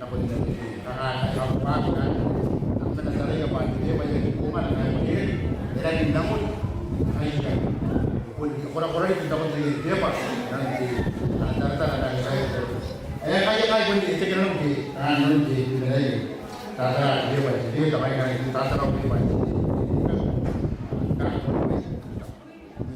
nakon te kanga ae kam waaki naba, kam na taraia bwa te beeba ae e bongana ngkai e rangi n nako, ai ngkai e bon korakorai nakon te beeba, nakon te taratara ngkai e rangi n nako. E, ngkai, ngkai bon te, te kanga nakon te, kanga nakon te, te, te, taratara te beeba, te, te, te, kanga nakon te taratara te beeba.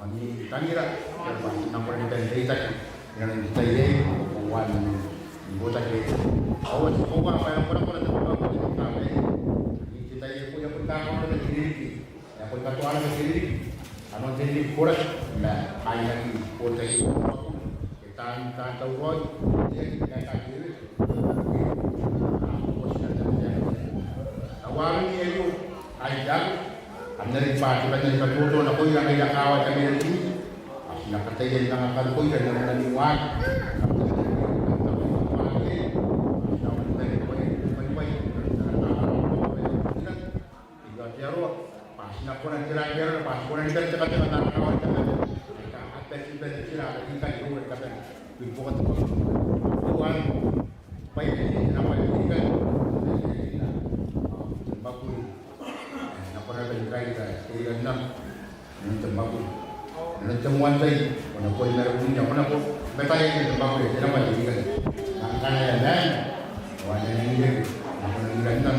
ao ni tangira, bwa ti na kona ni bane n reitaki inanon te tai aei, ao ni botaki aei. Ao ti kakoaua bwa e na korakora te bwai ae ti kakoaua. N te tai aei, e a kona ni kakaonaki te ririki, e a kona ni katoa naba te ririki, kanoan te ririki, koraki ma kaainaki n te tai aei. E taan, taan tauraoi, te aki, te aki, te aki. Ao ti na tabe te aki. Ao a manga aio, ai te aki. Kam na riki bwa ti bane ni katoto nakoira ngaira kaawa tamnein te aki. Ao ti na kataia ni manga karokoira n aron ami waaki. Kam na riki bwa ti bane ni katoto nakoira. Ao ti na bane ni katoto nakoira. Ao ti na kona n tera, tera, bwa ti kona ni bane te kateka n ara kaawa ni kabane. Aika a bati, bati tera, bati kani rou ni kabane. Bwa ti kona ni bane. Bwa ti na bane ni kani. Te mwakuri. E na kona ni bane ni kairira, kairira n am. N te mwakuri. N te moan tai, ko na boni mara unia, ko na bo, bataia n te mwakuri, e na bane ni kani. Ngkana e a maan, ao a na nangi reke, e na kona ni kani n am.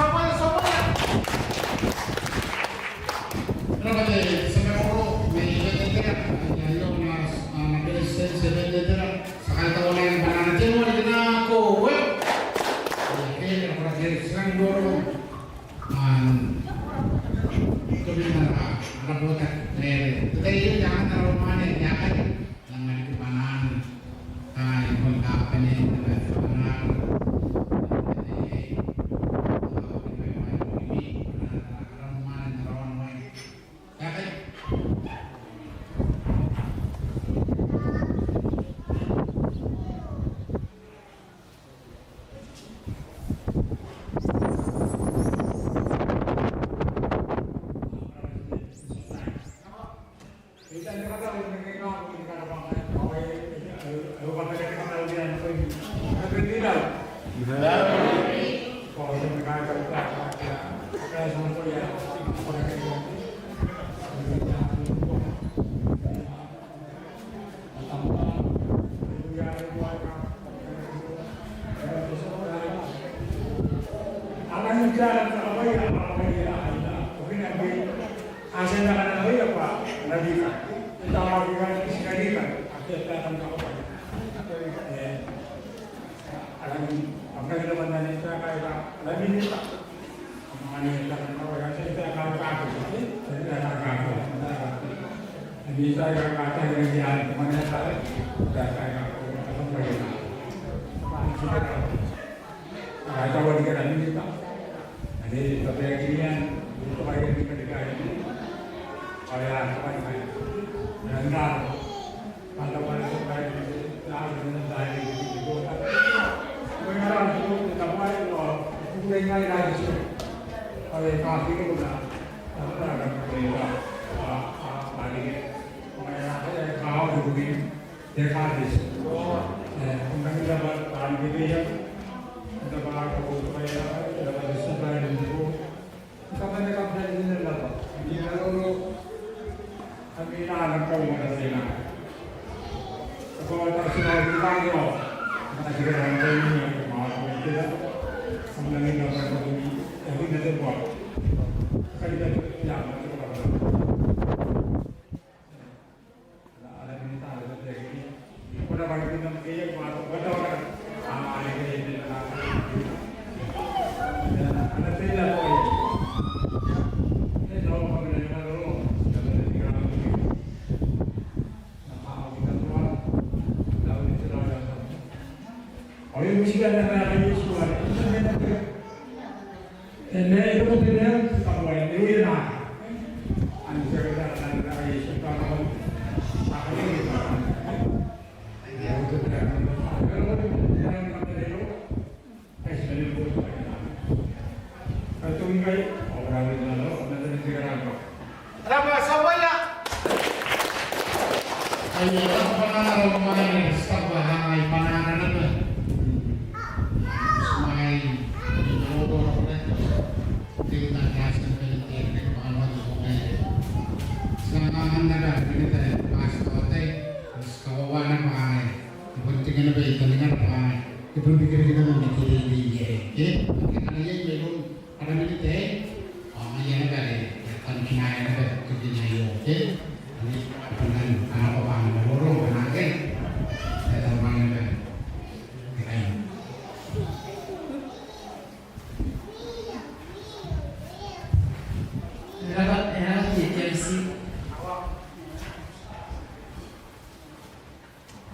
Somalia, Somalia. Rabwa te tia babaire mai Betebetera, aio ana, ana beretitenti Betebetera, ti a kaitaua naba ana tenua ni kinaako, e. Aia, ke, rabwa te tia babaire. Ao, tobwaan ara, ara botaki, e, te tai aio, ti a anganna ara unimwane, e, ae e na riki bwanaan, ae e kona ni kabane, e, bwanaan, e, ara unimwane, ara unimwane, e, ae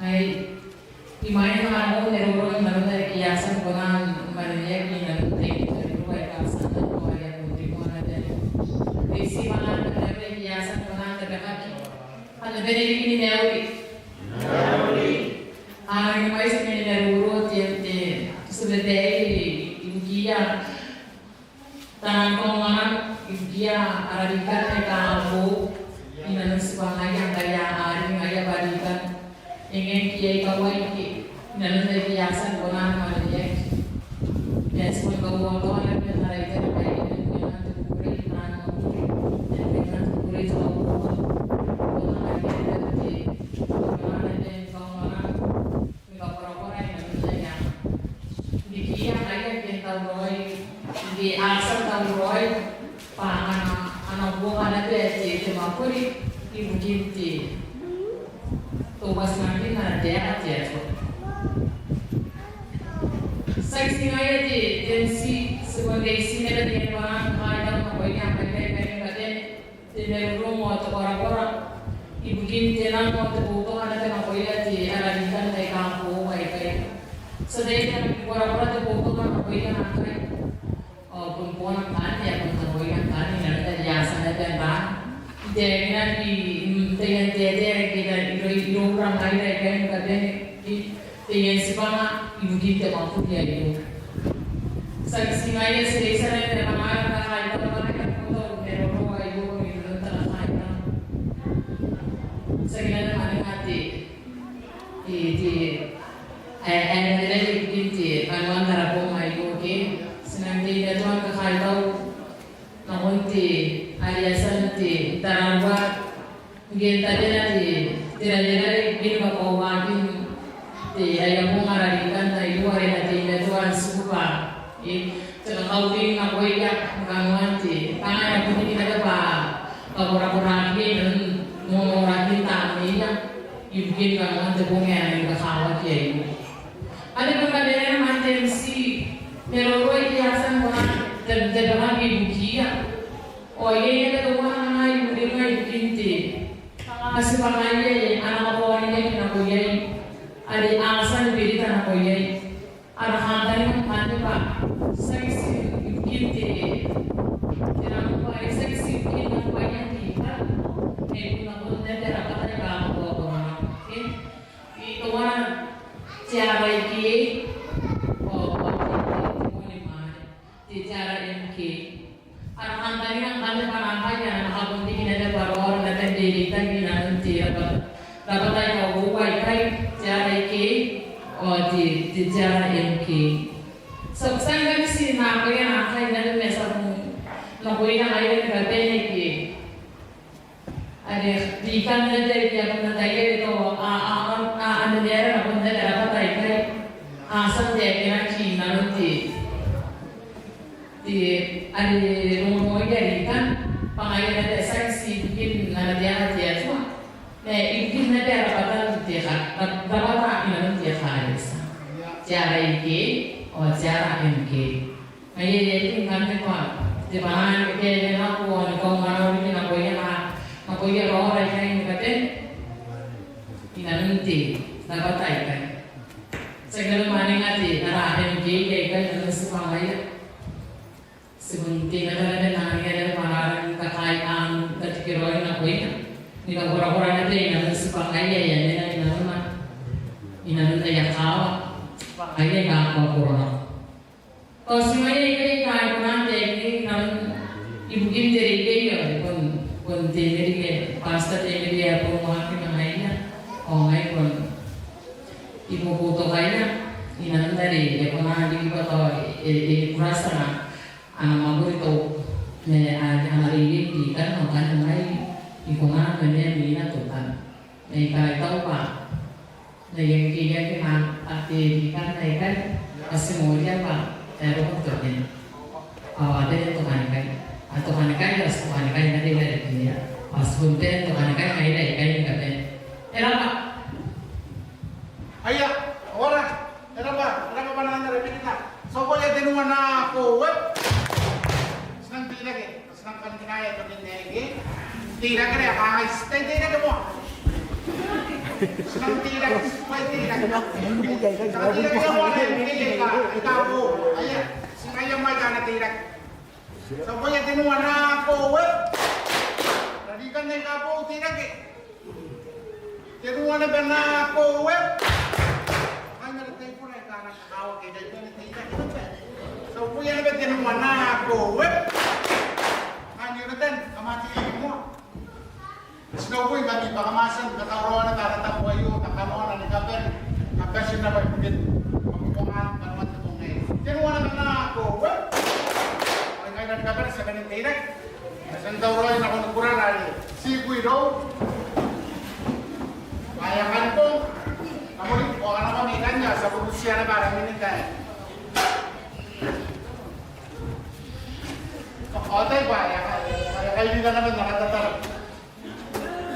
Ai, imwain ae a nako n roroko inanon are e a tia ni kona ni maneweaki inanon te, te roro ae e a tia n anganaki te moan te, te tia babaire ae e a tia ni kona n tabekaki. Kam na bane riki ni mauri. Mauri. Ao imwain ae ti na roroko te, te, te tia babaire ibukiia taani kaungaunga ibukiia ara rikana aika a boou inanon tibwangaia ngkai a rin ngaia bwa rikan. E ngae ngke iai kawai ike inanon ae e a tia ni kona ni maneweaki. E a tia ni kauaua naba ara itera bwa e na riai n te kukurei, e na riai n te kukurei, te kauaua. te, te mwakuri ibukin te, tao bwa ti nang kina te aeka te Atua. Tiaki ti ngaia te, te MC, ti bon reitia naba te bwanaa ni kakaitau nakoia ngkai, ngkai, ngkai, te marurung ao te korakora ibukin te nang ao te boutoka naba nakoia te ara rikan aika boou aikai. Ti a tia ni korakora te boutoka nakoia ngkai. Ao bon boona ngkanne, e a bon nakoia ngkanne, n aron are a tia naba n taekinaki, mm, taian taetae ake a tia n iroura ngaira aikai ni kabane, i, taian tibwanga ibukin te mwakuri aio. Tiaki ti ngaia, ti reitia naba te bwanaa ni kakaitau nakoia, kakaitau maroro aio, inanon te kakaitau. Tiaki naba mwaninga te, te, te, ae, ae, ae, ibukin te kanoan ara bong aio ke. Ti nang teimatoa ni kakaitau nakon te, are a tia n te, n tararua, ngke n tabena te, te rarerare ibukin kakoauakin te, aia bong ara rikan aio, are e na teimatoa n tibwa, e, te kakauring nakoia ni kanoan te, kanga e na bon riki naba bwa kakorakoraaki inanon nonorakin tamneia ibukin kanoan te bong ae e nang kakawaki aio. Anne bwa kabaneana man te MC, maroro ae a tia n kona n tabekaki ibukiia. Ao iai naba teuana ngai uringai ibukin te, kanga tibwangaia ae a na kabaoniaki nako iai, are a tia ni berita nako iai. Ara kantaninga ngkanne bwa tiaki ti ibukin te, te nang bwa, tiaki ti ibukin nang bwa iai te ika, ma ibukin nang bwa te rabwata aika a kakorakoraki. E, teuana te R I K, ao, ao te, te, te, te R M K. Ara kantaninga ngkanne bwa nang bwa e na kabonganaki naba bwa raora naba n reireitaki inanon te rabwata, rabwata aika uoua aikai, te R I K ao te, te, te R M K. Ti a tia ngkai ti na, ngkai nang bwa e na bon nakoira ngaira ni kabane ke. Are rikan naba ae a bon ataia are tao a, a, a, a, a na mena nakon naba rabwata aikai. A tia n taekinaki inanon te, te, are rongorongoia rikan, bwa ngaia naba tiaki ti ibukin ana te aeka te Atua, ma ibukin naba rabwatan te ka, ra, rabwata inanon te ekaretia. Te R I K ao te R M K. Ngaia e a tia ngkanne bwa te bwanaa ni kakaitau nako, ni kaunganau riki nakoia, nakoia raora aikai ni kabane inanon te rabwata aikai. Tiaki naba mwaninga te, ara M K aikai inanon tibwangaia. Ti bon teimatoa naba n anganira naba bwanaa ni kakaitau, katikiraoi nakoia, ni kakorakora naba inanon tibwangaia ae a mena inanona, inanon aia kaawa, tibwangaia aika a kakorakoraki. Tao ti ngaia aikai aika I kona n taekinna inanon ibukin te reirei ae bon, bon te Emery, Pastor te Emery ae bon waaki ma ngaia, ao ngai bon I boboutokaia inanon are e kona n riki bwa tao e, e, e kuratia ana, ana mwakuri tao ma ana, ana reirei n rikan, ao ngkanne ngai I kona n mena mwina teutana. Ma I kakaitau bwa N na iangoia ke, iangoia ma a te rikan aikai, a ti noria bwa e a roko n tokina. Ao a bane n tokanikai. A tokanikai, a ti tokanikai, n na bane n tokanikai. A ti bon bane n tokanikai, ngaira aikai ni kabane. E rab'a. Aia, ora, e rab'a, e rab'a bwanaan ara minita. Ti a boo aia tenua nako, e. Ti nang teirake. Ti nang kan kinaia tokin aei. Teirake are a kangai, ti tai teirake moa. Ti nang teirake, ti tuai teirake. Ti nang teirake moa, e, e, e, e, e, e, aia. Ti ngaia moa aika a na teirake. Ti a boo aia tenua nako, e. Rarikan aika boou teirake. Tenua naba nako, e. Kaain ara taibora aika a na kakawaki, aika a na teirake naba. Ti a boo aia naba tenua nako, e. Kaain Ioretan, kam a teirake moa. Ti nang boo ngkami bwa kam a tia ni katauraoa naba ara tabo aio, ma kanoana ni kabane, kam bati n rab'a ibukin kabonganaan kanoan te bong aei. Tenua naba nako, e. Ao ngaira ni kabane ti a bane n teirake. Ti a tia n tauraoi nakon kurara are ti kui irou. Bwa e a kan bong. Kam ori, ao kam na bane ikanne, ao ti a bubutia naba ara minita aei. Ao tai bwa e a kai, e a kai rika naba n ara tata